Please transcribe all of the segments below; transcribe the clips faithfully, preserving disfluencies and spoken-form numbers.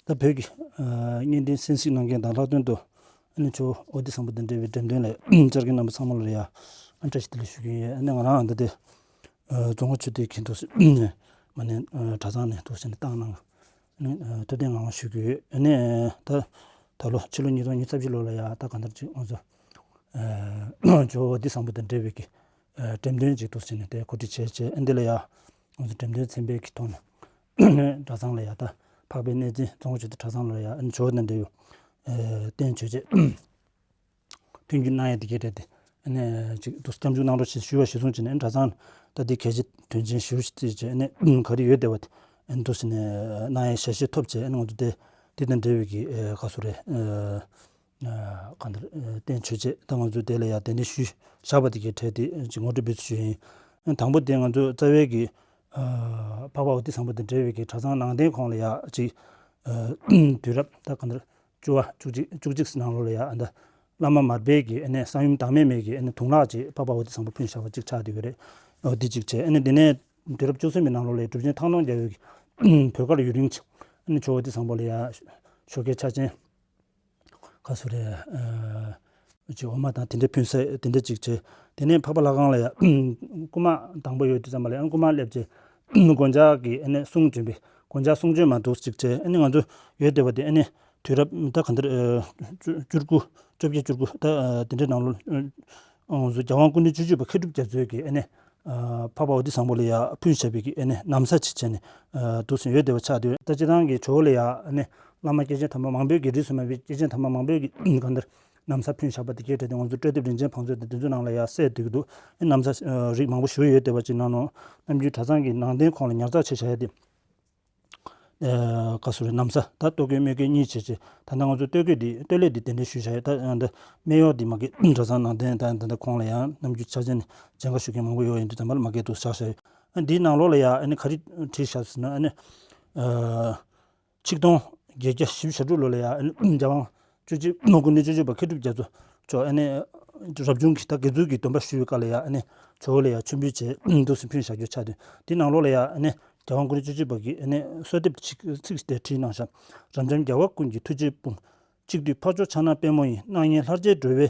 ད་བོད་ཀྱི་ཨ་བརྙན་འཕྲིན་གསན་གཟིགས་གནང་མཁན་དང་ལྷག་དོན་དུ་ཨ་ནི་ཇོ་བོ་བོད་ཡིག་བཟང་པོ་དང་འབྲེལ་བའི་འགྲེམས་སྟོན་ལ་བཅར་མཁན་རྣམ་པ་ཚང་མ་ལ་ཡ་ཨ་བཀྲ་ཤིས་བདེ་ལེགས་ཞུ་གི་ཡིན། ཨ་ནི་ང་རང་ད་ལྟ་ཨ་རྫོང་ཁ་ཆོས་སྡེ་གི་འདུག་སེ་མ་ནས་ཨ་གྲྭ་ཚང་ནས་འདུག་སེ་ནས་བཏང་གནང་། ཨ་ནི་ཨ་ཐུགས་བདེ་ངང་ཞུ་གི་ཡོད། ཨ་ནི་ཨ་ད་ད་ལོ་ཕྱི་ལོ་ཉིས་སྟོང་ཉི་ཤུ་རྩ་བཞི་ལོ་ལ་ཡ་ད་གང་ལྟར་ཅིག་ང་ཚོ་ཨ་ཇོ་བོ་བོད་ཡིག་བཟང་པོ་དང་འབྲེལ་བའི་གི་ཨ་འགྲེམས་སྟོན་ཅིག་འདུག་སེ་ནས་དེ་གོ་སྒྲིག་བྱས་བྱས། ཨ་འདི་ལ་ཡ་ང་ཚོ་འགྲེམས་སྟོན་ཚན་པའི་གི་ཐོག་ནས་གྲྭ་ཚང་ལ་ཡ་ད་འཕགས་པའི་གནས་འཛིན་རྫོང་ཁ་ཆོས་སྡེ་གྲྭ་ཚང་ལ་ཡ་ཨ་ནི་ཇོ་བོ་དང་འབྲེལ་བའི་ཨ་རྟེན་མཆོད་རྗེས་མཐུན་འགྱུར་གནང་ཡ་དེ་གའི་གྲས་དེ་ཨ་ནི་ཅིག་ཏུ་སྐྱབས་འཇུག་གནང་རོགས་ཞེས་ཞུ་བ་གཞིར་བཟུང་བྱས་ནས། ཨ་ནི་གྲྭ་ཚང་ད་དེ་གལ་ཆེ་དོན་ཆེན་ཞུ་ཞིག་བརྩིས་བྱས། ཨ་ནི་ག་རེ་ཡོད་བསྡད་པ་དེ་ཨ་ནི་འདུག་སེ་ནས་གནང་ཡའི་ཞལ་བཞེས་ཐོབ་བྱས། ཨ་ནི་ང་ཚོ་དེ་དེ་དང་འབྲེལ་བའི་གི་ཨ་ག་ཚོད་རེད། ཨ་གང་ལྟར་ཨ་རྟེན་མཆོད་རྗེས་ད་ང་ཚོ་དེ་ལ་ཡ་གདན་འདྲེན་ཞུས་བཞག་པ་དེ་གའི་གྲས་དེ་ཅིག་ངོ་སྤྲོད་འབུལ་ཚུལ་ཞུ་ཡིན། ཨ་ནི་དང་པོ་དེ་ང་ཚོ་རྩ་བའི་གི་ཨ་འཕགས་པ་བོ་དྷི་སམ་བྷོ་དང་འབྲེལ་བའི་གི་གྲྭ་ཚང་ནང་རྟེན་ཁོངས་ལ་ཡ་ཅིག་ཨ་དུས་རབས་ད་གང་ལྟར་བཅུ་པ་བཅུ་གཅིག་བཅུ་གཅིག་ནང་ལོགས་ལ་ཡ་ཨ་ད་བླ་མ་མར་པའི་གི་ཨ་ནི་གསང་ཡུམ་བདག་མེད་མའི་གི་ཨ་ནི་དུང་ལག་ཅིག་འཕགས་པ་བོ་དྷི་སམ་བྷོ་ཕུལ་བཞག་པ་ཅིག་ཆགས་བསྡད་ཡོད་རེད། འོ་འདི་གཅིག་བྱས། ཨ་ནི་དེ་ནས་དུས་རབས་བཅུ་གསུམ་པའི་ནང་ལོགས་ལ་གྲུབ་ཆེན་ཐང་སྟོང་རྒྱལ་པོའི་གི་བོད་སྒར་ཡུན་རིང་ཅིག་ཨ་ནི་ཇོ་བོ་བོ་དྷི་སམ་བྷོ་ལ་ཡ་ཞོགས་ཀའི་ཆར་ཆེན་ག་ཚོད་རེད། ཨ་ཅིག་འོ་མ་དང་དེ་འདྲ་ཕུལ་ས་དེ་འདྲ་ཅིག་བྱས། དེ་ནས་འཕགས་པ་ལྷ་ཁང་ལ་ཡ་སྐུ་མགྲོན་དང་པོ་ཡོད་དུས་ཙམ་པ་ལ་ཡ་སྐུ་མགྲོན་སླེབས་བྱས་སྒོ་ལྕགས་ཀྱི་ཨ་ནི་གསུང་བྱོན་པའི་སྒོ་ལྕགས་གསུང་བྱོན་མ་འདུག་ཅིག་བྱས། ཨ་ནི་ང་ཚོ་ཡོད་བསྡད་པ་དེ་ཨ་ནི་དུས་རབས་ད་ག་འདིར་ཨ་བཅུ་བཅུ་དགུ་བཅོ་བརྒྱད་བཅུ་དགུ་ད་ཨ་དེ་འདྲའི་ནང་ལོ་ཨ་ང་ཚོ་རྒྱལ་དབང་སྐུ་ཕྲེང་བཅུ་གཅིག་པ་མཁས་གྲུབ་རྒྱ་མཚོས་ཀྱིས་ཨ་ནི་ཨ་འཕགས་པ་བོ་དྷི་སམ་བྷོ་ལ་ཡ་ཕུལ་བཞག་པའི་གི་ཨ་ནི་ན་བཟའ་ཅིག་བྱས་ནས་ཨ་འདུག་སེ་ཡོད་བསྡད་པ་ཆགས་བསྡད་ཡོད། ད་སྤྱིར་བཏང་གི་ཇོ་བོ་ལ་ཡ་ཨ་ནི་བླ་མ་སྐྱེས་ཆེན་དམ་པ་མང་པོས་ཀྱི་རིས་སུ་མ་ཆད་པའི་སྐྱེས་ཆེན་དམ་པ་མང་པོས་ཀྱི་གང་ལྟར་ན་བཟའ་ཕུལ་བཞག་པ་དེ་གའི་གྲས་དེ་ང་ཚོ་སྤྲོ་ཐེབས་རིན་ཆེན་བང་མཛོད་དང་དེ་ཚོའི་ནང་ལ་ཡ་གསལ་བསྡད་ཀྱི་འདུག་ཨ་ནི་ན་བཟའ་ཨ་རིགས་མང་པོ་ཞེ་པོ་ཡོད་བསྡད་པ་ཅིག་ནང་ནང་ནམ་རྒྱུན་གྲྭ་ཚང་གི་ནང་རྟེན་ཁོངས་ལ་ཉར་ཚགས་བྱས་བཞག་ཡ་དེ། ཨ་ག་ཚོད་རེད། ན་བཟའ་ད་སྟོད་གོས་སྨད་གོས་གཉིས་བྱས་བྱས། ད་ལྟ་ང་ཚོ་སྟོད་གོས་འདི་སྟོད་ལྭ་འདི་གདན་འདྲེན་ཞུས་བཞག་ཡོད། ད་ཨ་ད་སྨད་གཡོགས་འདི་མ་གི་གྲྭ་ཚང་ནང་རྟེན་ད་ད་ལྟ་ཁོངས་ལ་ཡང་ནམ་རྒྱུན་ཆ་ཆེན་མཇལ་ཁ་ཞུ་མཁན་མང་པོ་ཡོད་ཡིན་དུས་ཙམ་པ་ལ་མ་གི་འདུག་བཞག་བཞག་ཡོད། ཨ་འདིའི་ནང་ལོགས་ལ་ཡང་ཨ་ནི་ག་རེ་བྲིས་བཞག་ཟེར་ན། ཨ་ནི་ཨ་ཆིག་སྟོང་བརྒྱད་བརྒྱ་བཞི་བཅུ་ཞེ་དྲུག་ལོ་ལ་ཡང་ཨ་ནི་རྒྱལ་དབང་བཅུ་གཅིག་སྐུ་ཕྲེང་བཅུ་གཅིག་པ་མཁས་གྲུབ་རྒྱ་མཚོ་མཆོག་ཨ་ནི་རབ་བྱུང་གི་ད་དགེ་ཚུལ་གྱི་སྡོམ་པ་ཞུ་བའི་སྐབས་ལ་ཡང་ཨ་ནི་ཇོ་བོ་ལ་ཡང་མཆོད་འབུལ་བྱས་འདུག་སེ་ཕུལ་བཞག་རྒྱུ་ཆགས་དུས། དེའི་ནང་ལོགས་ལ་ཡང་ཨ་ནི་རྒྱལ་དབང་སྐུ་ཕྲེང་བཅུ་གཅིག་པ་གིས་ཨ་ནི་གསོལ་འདེབས་ཅིག་ཚིག་དེ་བྲིས་གནང་བཞག་རབ་འབྱམས་རྒྱལ་བ་ཀུན་གྱི་ཐུགས་རྗེའི་དཔུང་། གཅིག་བསྡུས་འཕགས་མཆོག་ཕྱག་ན་པདྨོ་ཡི། སྣང་བརྙན་ལྷར་བཅས་འགྲོ་བའི་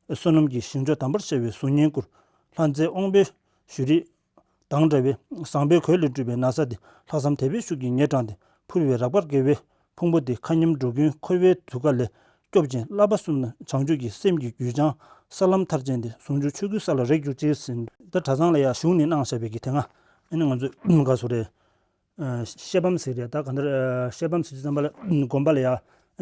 བསོད་ནམས་ཀྱི། ཞིང་མཆོག་དམ་པར་ཤར་བའི་གཟུགས་བརྙན་སྐུར། ལྷ་མཛེས་དབང་པོའི་བཞུགས་རིས་དང་འདྲ་བའི། བཟང་པོའི་གོས་ལས་གྲུབ་པའི་ན་བཟའ་འདི། ལྷག་བསམ་དད་པའི་ཤུགས་ཀྱིས་ཉེར་དྲངས་ཏེ། ཕུལ་བས་རག་པར་དགའ་བའི་ཕུང་པོ་འདི། མཁའ་མཉམ་འགྲོ་ཀུན་འཁོར་བའི་དུད་ཁ་ལས། སྐྱོབ་ཅིང་བསླབ་པ་གསུམ་རྣམས་བྱང་ཆུབ་ཀྱི། སེམས་ཀྱི་རྒྱུད་འཆང་ས་ལམ་མཐར་ཕྱིན་ཏེ། ཟུང་འཇུག་ཆོས་སྐུའི་ས་ལ་རེག་གྱུར་ཅིག་ཟེར། ད་གྲྭ་ཚང་ལ་ཡང་གཞུང་ནས་གནང་བཞག་པའི་གི་དེ་སྔ་ཨ་ནི་ང་ཚོས་ག་ཚོད་རེད། ཨ་གཤེགས་བམ་ཟེར་རེད། ད་ག་འདིར་ཨ་གཤེགས་བམ་ཟེར་དུས་ཙམ་པ་ལ་དགོན་པ་ལ་ཡ་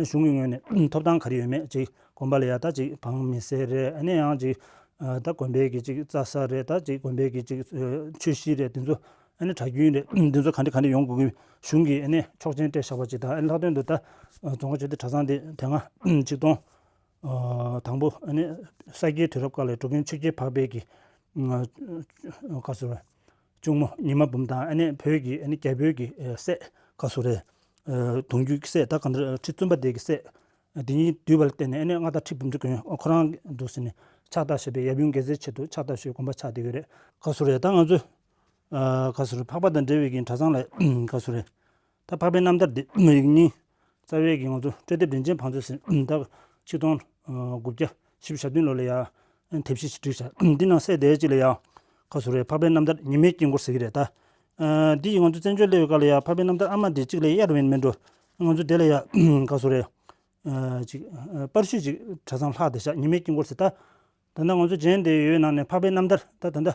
གཞུང་གི་ངོས་ནས་ཐོབ་ཐང་ག་རེ་ཡོད་མེད་ཅིག་དགོན་པ་ལ་ཡ་ད་ཅིག་འབངས་མི་སེར་རེད། ཨ་ནི་ཡང་ཅིག་ཨ་ད་དགོན་པའི་གི་ཅིག་རྩྭ་ས་རེད། ད་ཅིག་དགོན་པའི་གི་ཅིག་ཨ་ཆོས་གཞིས་རེད། དེ་ཚོ་ཨ་ནི་གྲྭ་རྒྱུན་རེད། དེ་ཚོ་ག་འདྲ་ག་འདྲ་ཡོང་དགོས་ཀྱི་གཞུང་གིས་ཨ་ནི་ཆོག་མཆན་སྤྲད་བཞག་པ་ཅིག་དང་། ཨ་ནི་ལྷག་དོན་དུ་ད་ཨ་རྫོང་ཁ་ཆོས་སྡེ་གྲྭ་ཚང་དེ་དེ་སྔ་ཆིག་སྟོང་ཨ་དང་པོ་ཨ་ནི་ས་སྐྱའི་དུས་རབས་སྐབས་ལ་འགྲོ་མགོན་ཆོས་རྒྱལ་འཕགས་པའི་གི་ཨ་ག་ཚོད་རེད། གཅུང་མོ་ཉི་མ་འབུམ་དང་ཨ་ནི་བོད་ཀྱི་ཨ་ནི་རྒྱལ་པོའི་གི་ཨ་སྲས་ག་ཚོད་རེད། ཨ་གདུང་རྒྱུད་ཀྱི་སྲས་ད་ག་འདིར་ཁྲི་བཙུན་པ་དེ་གི་སྲས་དེ་གཉིས་འདུས་པ་ལ་བརྟེན་ནས་ཨ་ནི་མངའ་བདག་ཁྲི་འབུམ་ཚོ་མགོན་ཁོ་རང་འདུག་ཟེར་ནས་ཕྱག་བཏབ་བཞག་པའི་ཡབ་ཡུམ་དགེ་མཚན་ཆེད་དུ་ཕྱག་བཏབ་བཞག་པའི་དགོན་པ་ཆགས་བསྡད་ཡོད་རེད། ག་ཚོད་རེད། ད་ང་ཚོས་ཨ་ག་ཚོད་རེད། འཕགས་པ་དང་འབྲེལ་བའི་གི་གྲྭ་ཚང་ལ་ག་ཚོད་རེད། ད་འཕགས་པའི་རྣམ་ཐར་འདི་ཡིག་རྙིང་རྩ་བའི་གི་ང་ཚོ་སྤྲོ་ཐེབས་རིན་ཆེན་བང་མཛོད་ཟེར། ད་ཆིག་སྟོང་དགུ་བརྒྱ་བཞི་བཅུ་ཞེ་བདུན་ལོ་ལ་ཡ་དེབ་གཞི་ཞིག་བསྒྲིགས་བཞག་འདི་ནང་གསལ་བསྡད་ཅིག་ལ་ཡ་ག་ཚོད་རེད། འཕགས་པའི་རྣམ་ཐར་ཉི་མའི་དཀྱིལ་འཁོར་ཟེར་གི་རེད། ད་ཨ་འདི་ཡི་ང་ཚོ་བཙན་བྱོལ་སླེབས་པའི་སྐབས་ལ་ཡ་འཕགས་པའི་རྣམ་ཐར་ཨ་མ་འདི་གཅིག་ལ་གཡར་བ་ཡིན་མིན་འགྲོ། ང་ཚོ་དེ་ལ་ཡ་ག་ཚོད་རེད། ཨ་ཅིག་ཨ་པར་བཤུས་ཅིག་གྲྭ་ཚང་ལྷག་བསྡད་བཞག་ཉི་མའི་དཀྱིལ་འཁོར་ཟེར། ད་ད་ལྟ་ང་ཚོ་མཇལ་བསྡད་ཡོད་ནང་ནས་འཕགས་པའི་རྣམ་ཐར་ད་ད་ལྟ་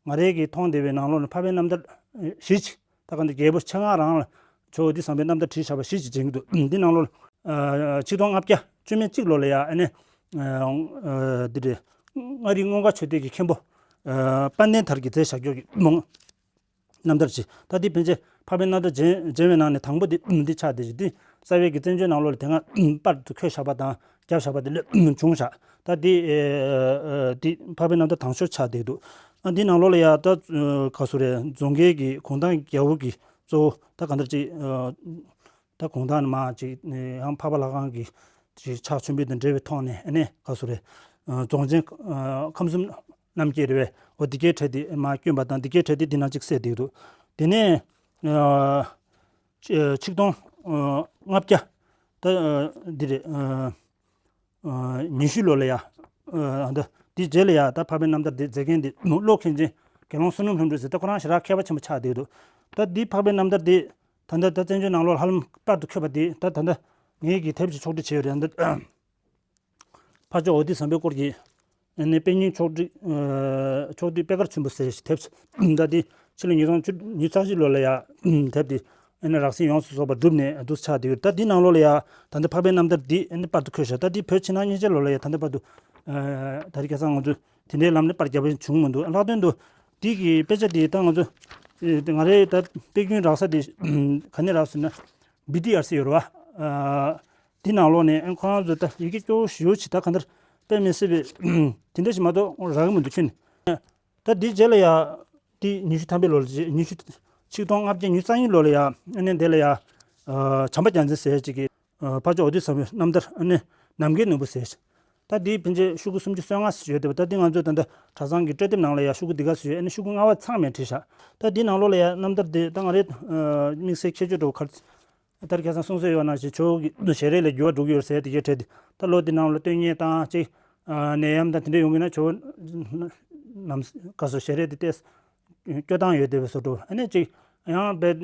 ང་རའི་གི་མཐོང་བསྡད་པའི་ནང་ལོགས་ནས་འཕགས་པའི་རྣམ་ཐར་ཨ་བཞི་ཅིག་ད་ག་འདི་རྒྱལ་པོ་ཆེ་ལྔ་རང་ལ་ཇོ་བོ་དྷི་སམ་བྷོའི་རྣམ་ཐར་བྲིས་བཞག་པ་བཞི་ཅིག་མཇལ་གྱི་འདུག་འདི་ནང་ལོགས་ཨ་ཆིག་སྟོང་ལྔ་བརྒྱ་བཅུ་མེད་གཅིག་ལོ་ལ་ཡ་ཨ་ནི་ཨ་འདི་རེད། མངའ་རིས་མངོན་དགའ་ཆོས་སྡེ་གི་མཁན་པོ་ཨ་དཔལ་ལྡན་དར་གྱིས་མཛད་བཞག་ཀྱོག་གི་མོང་རྣམ་ཐར་ཅིག་ད་འདི་ཕན་ཆད་འཕགས་པའི་རྣམ་ཐར་མཇལ་མཇལ་བའི་ནང་ནས་དང་པོ་འདི་འདི་ཆགས་བསྡད་ཅིག་འདི་རྩ་བའི་གི་བཙན་བྱོལ་ནང་ལོགས་ལ་དེ་སྔ་པར་དུ་འཁོད་བཞག་པ་དང་བརྒྱབ་བཞག་པ་དེ་ལས་བྱུང་བཞག་ད་འདི་ཨ་ཨ་འདི་འཕགས་པའི་རྣམ་ཐར་དང་ཤོས་ཆགས་བསྡད་འདུག་ཨ་འདི་ནང་ལོགས་ལ་ཡ་ད་ཨ་ག་ཚོད་རེད། རྫོང་ཁའི་གི་གུང་ཐང་རྒྱལ་པོ་གི་གཙོ་བོ་ད་ག་འདྲ་ཅིག་ཨ་ད་གུང་ཐང་ནས་མར་ཅིག་ཡང་འཕགས་པ་ལྷ་ཁང་གི་ཅིག་ཕྱག་མཆོད་འབུལ་དང་འབྲེལ་བའི་ཐོག་ནས་ཨ་ནི་ག་ཚོད་རེད། ཨ་རྫོང་ཆེན་ཨ་ཁམས་གསུམ་རྣམ་རྒྱལ་རེད་པས། འོ་འདི་གའི་གྲས་དེ་མར་བསྐྱོན་པ་དང་འདི་གའི་གྲས་དེ་འདི་ནང་ཅིག་གསལ་བསྡད་འདུག་དེ་ནས་ཨ་ཆིག་སྟོང་ལྔ་བརྒྱ་ ད་ཨ་འདི་རེད། ཨ་ཨ་ཉི་ཤུ་ལོ་ལ་ཡ། ཨ་ད་འདི་རྗེས་ལ་ཡ་ད་འཕགས་པའི་རྣམ་ཐར་འདི་མཛད་མཁན་འདི་བློ་མཁན་ཆེན་དགེ་སློང་བསོད་ནམས་ལྷུན་གྲུབ་ཟེར། ད་ཁོ་རང་ཞེ་དྲག་མཁས་པ་ཆེན་པོ་ཆགས་བསྡད་འདུག་ད་འདི་འཕགས་པའི་རྣམ་ཐར་འདི་ད་ལྟ་ད་བཙན་བྱོལ་ནང་ལོགས་ཧ་ལམ་པར་དུ་འཁོད་པ་འདི་ད་ད་ལྟ་ངེད་ཀྱིས་དེབ་ཅིག་ཕྱོགས་སྒྲིག་བྱས་ཡོད་རེད། ད་འཕགས་མཆོག་ཨོ་ཏི་བཟང་པོའི་སྐོར་གྱི་ཨ་ནི་དཔེ་རྙིང་ཕྱོགས་བསྒྲིགས། ཨ་ཕྱོགས་བསྒྲིགས་པད་དཀར་ཆེན་པོ་ཟེར་དེབ་ཅིག་ད་འདི་ཕྱི་ལོ་ཉིས་སྟོང་ཉི་ཤུ་རྩ་གཅིག་ལོ་ལ་ཡ་དེབ་འདི་ཨ་ནི་རགས་ཟིན་ཡོངས་སུ་རྫོགས་པ་གྲུབ་ནས་འདུག་ཆགས་བསྡད་ཡོད། ད་འདི་ནང་ལོགས་ལ་ཡ་ད་ལྟ་འཕགས་པའི་རྣམ་ཐར་འདི་ཨ་ནི་པར་དུ་འཁོད་བཞག་ད་འདི་བོད་ཕྱི་ནང་གཉིས་ཆར་ལོགས་ལ་ཡ་ད་ལྟ་བར་དུ་ཨ་ད་རེས་ཁ་སང་ང་ཚོ་དེ་འདྲའི་ལམ་ནས་པར་རྒྱབ་པ་བྱུང་མི་འདུག་ལྷག་དོན་དུ་འདི་གི་དཔེ་ཆ་འདི་ད་ང་ཚོ་ཨ་ང་རའི་ད་དཔེ་རྒྱུན་རག་ས་འདི་ག་ནས་རག་ཟེར་ན། བི་ཏི་ཨར་སི་ཡོད་རེད་བ། ཨ་འདི་ནང་ལོགས་ནས་ཨ་ཁོ་རང་ཚོ་ད་ཡི་གེ་སྐྱོ་བོ་ཞེ་པོ་ཅིག་ད་ག་འདྲ་དཔེ་མི་སྲིད་པའི་དེ་འདྲ་ཞིག་མ་གཏོགས་རག་གི་མི་འདུག་ཁྱོན་ནས། ད་འདིའི་རྗེས་ལ་ཡ་འདི་ཉི་ཤུ་ཐམ་པའི་ལོ་ལ་རྗེས་ཉི་ཤུ་ཆིག་སྟོང་ལྔ་བརྒྱ་ཉི་ཤུ་རྩ་གཉིས་ལོ་ལ་ཡ་ཨ་ནི་འདི་ལ་ཡ་ཨ་བྱམས་པ་རྒྱལ་མཚན་ཟེར་ཡ་ཅིག་གིས་ཨ་འཕགས་མཆོག་ཨོ་ཏི་བཟང་པོའི་རྣམ་ཐར་ཨ་ནི་ནམ་མཁའི་ནོར་བུ་ཟེར་ཡ་ཅིག་ད་འདིའི་ཕན་ཆད་ཤོག་གུ་སུམ་ཅུ་སོ་ལྔ་ཞིག་ཡོད་དེ་བ། ད་འདི་ང་ཚོའི་ད་ལྟ་གྲྭ་ཚང་གི་སྤྲོ་དེབ་ནང་ལ་ཡ་ཤོག་གུ་འདི་ག་ཚོད་ཡོད་ཨ་ནི་ཤོག་གུ་ལྔ་པ་ཚང་མས་བྲིས་བཞག་ད་འདི་ནང་ལོགས་ལ་ཡ་རྣམ་ཐར་འདི་ད་ང་རའི་ཨ་དམིགས་བསལ་ཁྱད་ཆོས་འདྲ་བོ་ག་རེ། ད་ཁ་སང་གསུང་སྲོལ་ཡོད་ན་ཞེས་ཇོ་བོ་གི་ཞལ་རས་ལས་འགྱུར་བ་འགྲོ་གི་ཡོད་ཟེར་དེ་གའི་གྲས་དེ་ད་ལོ་འདི་ནང་ལ་སྟོན་ཉེས་དང་ཅིག་ཨ་ནད་ཡམས་དང་དེ་འདྲ་ཡོང་གི་ན་ཇོ་བོ་ནམ་ག་སོ་ཞལ་རས་དེ་ཏེས་སྐྱོ་སྟངས་ཡོད་དེ་བས་སོ་འགྲོ་ཨ་ནི་ཅིག་ཡང་བས་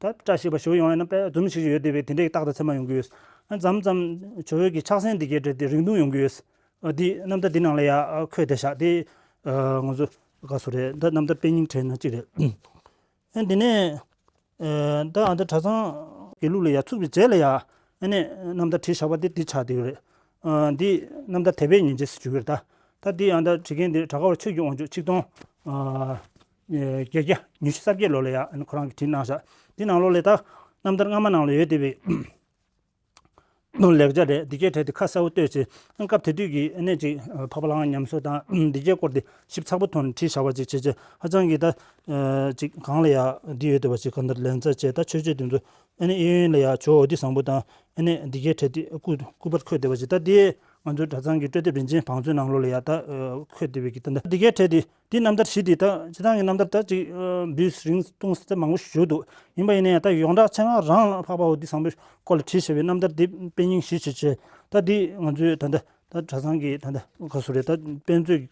ད་བཀྲ་ཤིས་པ་ཞུ་ཡོང་ཡ་ན་བས་འཛུམ་ཞིག་ཡོད་དེ་བས་དེ་འདྲའི་རྟགས་དང་མཚན་མ་ཡོང་གི་ཡོད། ཨ་མཚམས་མཚམས་ཇོ་བོ་གི་ཕྱག་སེན་དེ་གའི་གྲས་དེ་རིང་ཐུང་ཡོང་གི་ཡོད། ཨ་འདི་རྣམ་ཐར་འདི་ནང་ལ་ཡ་འཁོད་དེ་བཞག་དེ་ང་ཚོ་ག་སོ་རེད་ད་རྣམ་ཐར་དཔེ་རྙིང་གྲས་ན་ཅིག་རེད། ཨ་འདི་ནས། ཨ་ད་ཨ་ད་གྲྭ་ཚང་དགེ་ལུགས་ལ་ཡ་ཚུགས་པའི་རྗེས་ལ་ཡ་ཨ་ནི་རྣམ་ཐར་བྲིས་བཞག་པ་དེ་འདི་ཆགས་བསྡད་ཡོད་རེད། ཨ་འདི་རྣམ་ཐར་དད་པའི་ཉིན་བྱེད་ཟེར་བརྗོད་ཀྱི་རེད་ད། ད་འདི་ཨ་ད་བྲིས་མཁན་འདི་གྲགས་པ་ཆོས་ཀྱི་དབང་ཕྱུག་ཆིག་སྟོང་ཨ་བརྒྱད་བརྒྱ་ཉི་ཤུ་རྩ་བརྒྱད་ལོ་ལ་ཡ་ཨ་ནི་ཁོ་རང་གིས་བྲིས་གནང་བཞག་འདི་ནང་ལོགས་ལ་ད་རྣམ་ཐར་སྔ་མ་ནང་ལ་ཡོད་བསྡད་པའི། ལེགས་སྦྱར་རེད་འདི་གའི་གྲས་དེ་ཁ་གསལ་པོ་ལྟོས་ཆེ། སྐབས་དེ་དུས་ཀྱི་ཨ་ནི་ཅིག་འཕགས་པ་ལྷ་ཁང་ཉམས་གསོ་དང་འདི་གའི་སྐོར་དེ་ཞིབ་ཚགས་པོ་ཐོག་ནས་བྲིས་བཞག་པ་ཅིག་བྱས་རྗེས་ཧ་ཅང་གི་ད་ཅིག་གང་ལ་ཡ་འདི་ཡོད་བསྡད་པ་ཅིག་གང་ལྟར་ལན་ཚ་བྱས་ད་ཆོས་སྤྱོད་དེ་ཚོ་ཨ་ནི་གཡས་གཡོན་ལ་ཡ་ཇོ་བོ་ཨོ་ཏི་བཟང་པོ་དང་ཨ་ནི་འདི་གའི་གྲས་དེ་སྐུ་སྐུ་པར་འཁོད་བསྡད་པ་ཅིག་ད་དེ་ང་ཚོའི་གྲྭ་ཚང་གི་སྤྲོ་དེབ་རིན་ཆེན་བང་མཛོད་ནང་ལོགས་ལ་ཡ་ད་འཁོད་བསྡད་པའི་གི་ད་འདི་གའི་གྲས་དེ། འདི་རྣམ་ཐར་བཞི་འདི་ད་སྤྱིར་བཏང་གི་རྣམ་ཐར་ད་ཅིག་ཨ་འབུས་རིང་ཐུང་ས་མང་པོ་ཞིག་ཡོད་འདུག་ཡིན་པ་ཡིན་ན་ཡང་ད་ཡོངས་གྲགས་ཆེ་ང་རང་ལ་འཕགས་པ་ཨོ་ཏི་བཟང་པོའི་སྐོར་ལ་བྲིས་བཞག་པའི་རྣམ་ཐར་འདི་དཔེ་རྙིང་བཞི་བྱས་བྱས་ད་འདི་ང་ཚོའི་ད་ལྟ་ད་གྲྭ་ཚང་གི་ད་ལྟ་ག་སུ་རེད་ད་དཔེ་མཛོད་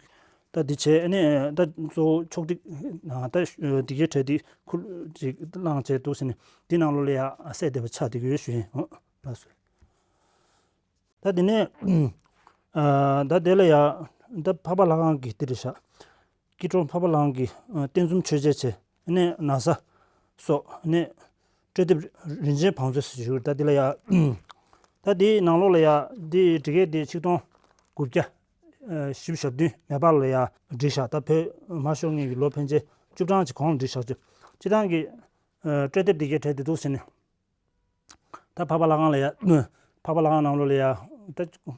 ད་འདི་བྱས་ཨ་ནི་ད་གཙོ་བོ་ཕྱོགས་སྒྲིག་ནང་ད་འདི་གའི་གྲས་འདི་ཁུར་ཅིག་བླངས་བྱས་འདུག་ཟེར་ནས་འདི་ནང་ལོགས་ལ་ཡ་གསལ་བསྡད་པ་ཆགས་བསྡད་ཀྱི་ཡོད་ཞུ་ཡིན། ཨོ་ལགས་སོ། ད་དེ་ནས་ཨ་ད་དེ་ལ་ཡ་ད་འཕགས་པ་ལྷ་ཁང་གི་དེ་རེད་ཤག་སྐྱིད་གྲོང་འཕགས་པ་ལྷ་ཁང་གི་ཨ་རྟེན་གསུམ་མཆོད་མཇལ་བྱས་ཨ་ནི་ན་བཟའ་སོགས་ཨ་ནི་སྤྲོ་དེབ་རིན་ཆེན་བང་མཛོད་ཟེར་ཞུ་ད་དེ་ལ་ཡ་ད་དེའི་ནང་ལོགས་ལ་ཡ་དེ་འབྲི་སྐད་དེ་ཆིག་སྟོང་དགུ་བརྒྱ་ཨ་བཞི་བཅུ་ཞེ་བདུན་མེ་ཕག་ལ་ཡ་བྲིས་ཤག་ད་བོད་མ་ཤོར་སྔོན་གྱི་ལོ་ཕལ་ཆེར་བཅུ་གྲངས་ཀྱི་གོང་ལ་བྲིས་ཤག་ཅིག་སྤྱིར་བཏང་གི་ཨ་སྤྲོ་དེབ་དེ་གའི་གྲས་དེ་འདུག་ཟེར་ནས། ད་འཕགས་པ་ལྷ་ཁང་ལ་ཡ། འཕགས་པ་ལྷ་ཁང་ནང་ལོགས་ལ་ཡ། ད་སྐུ་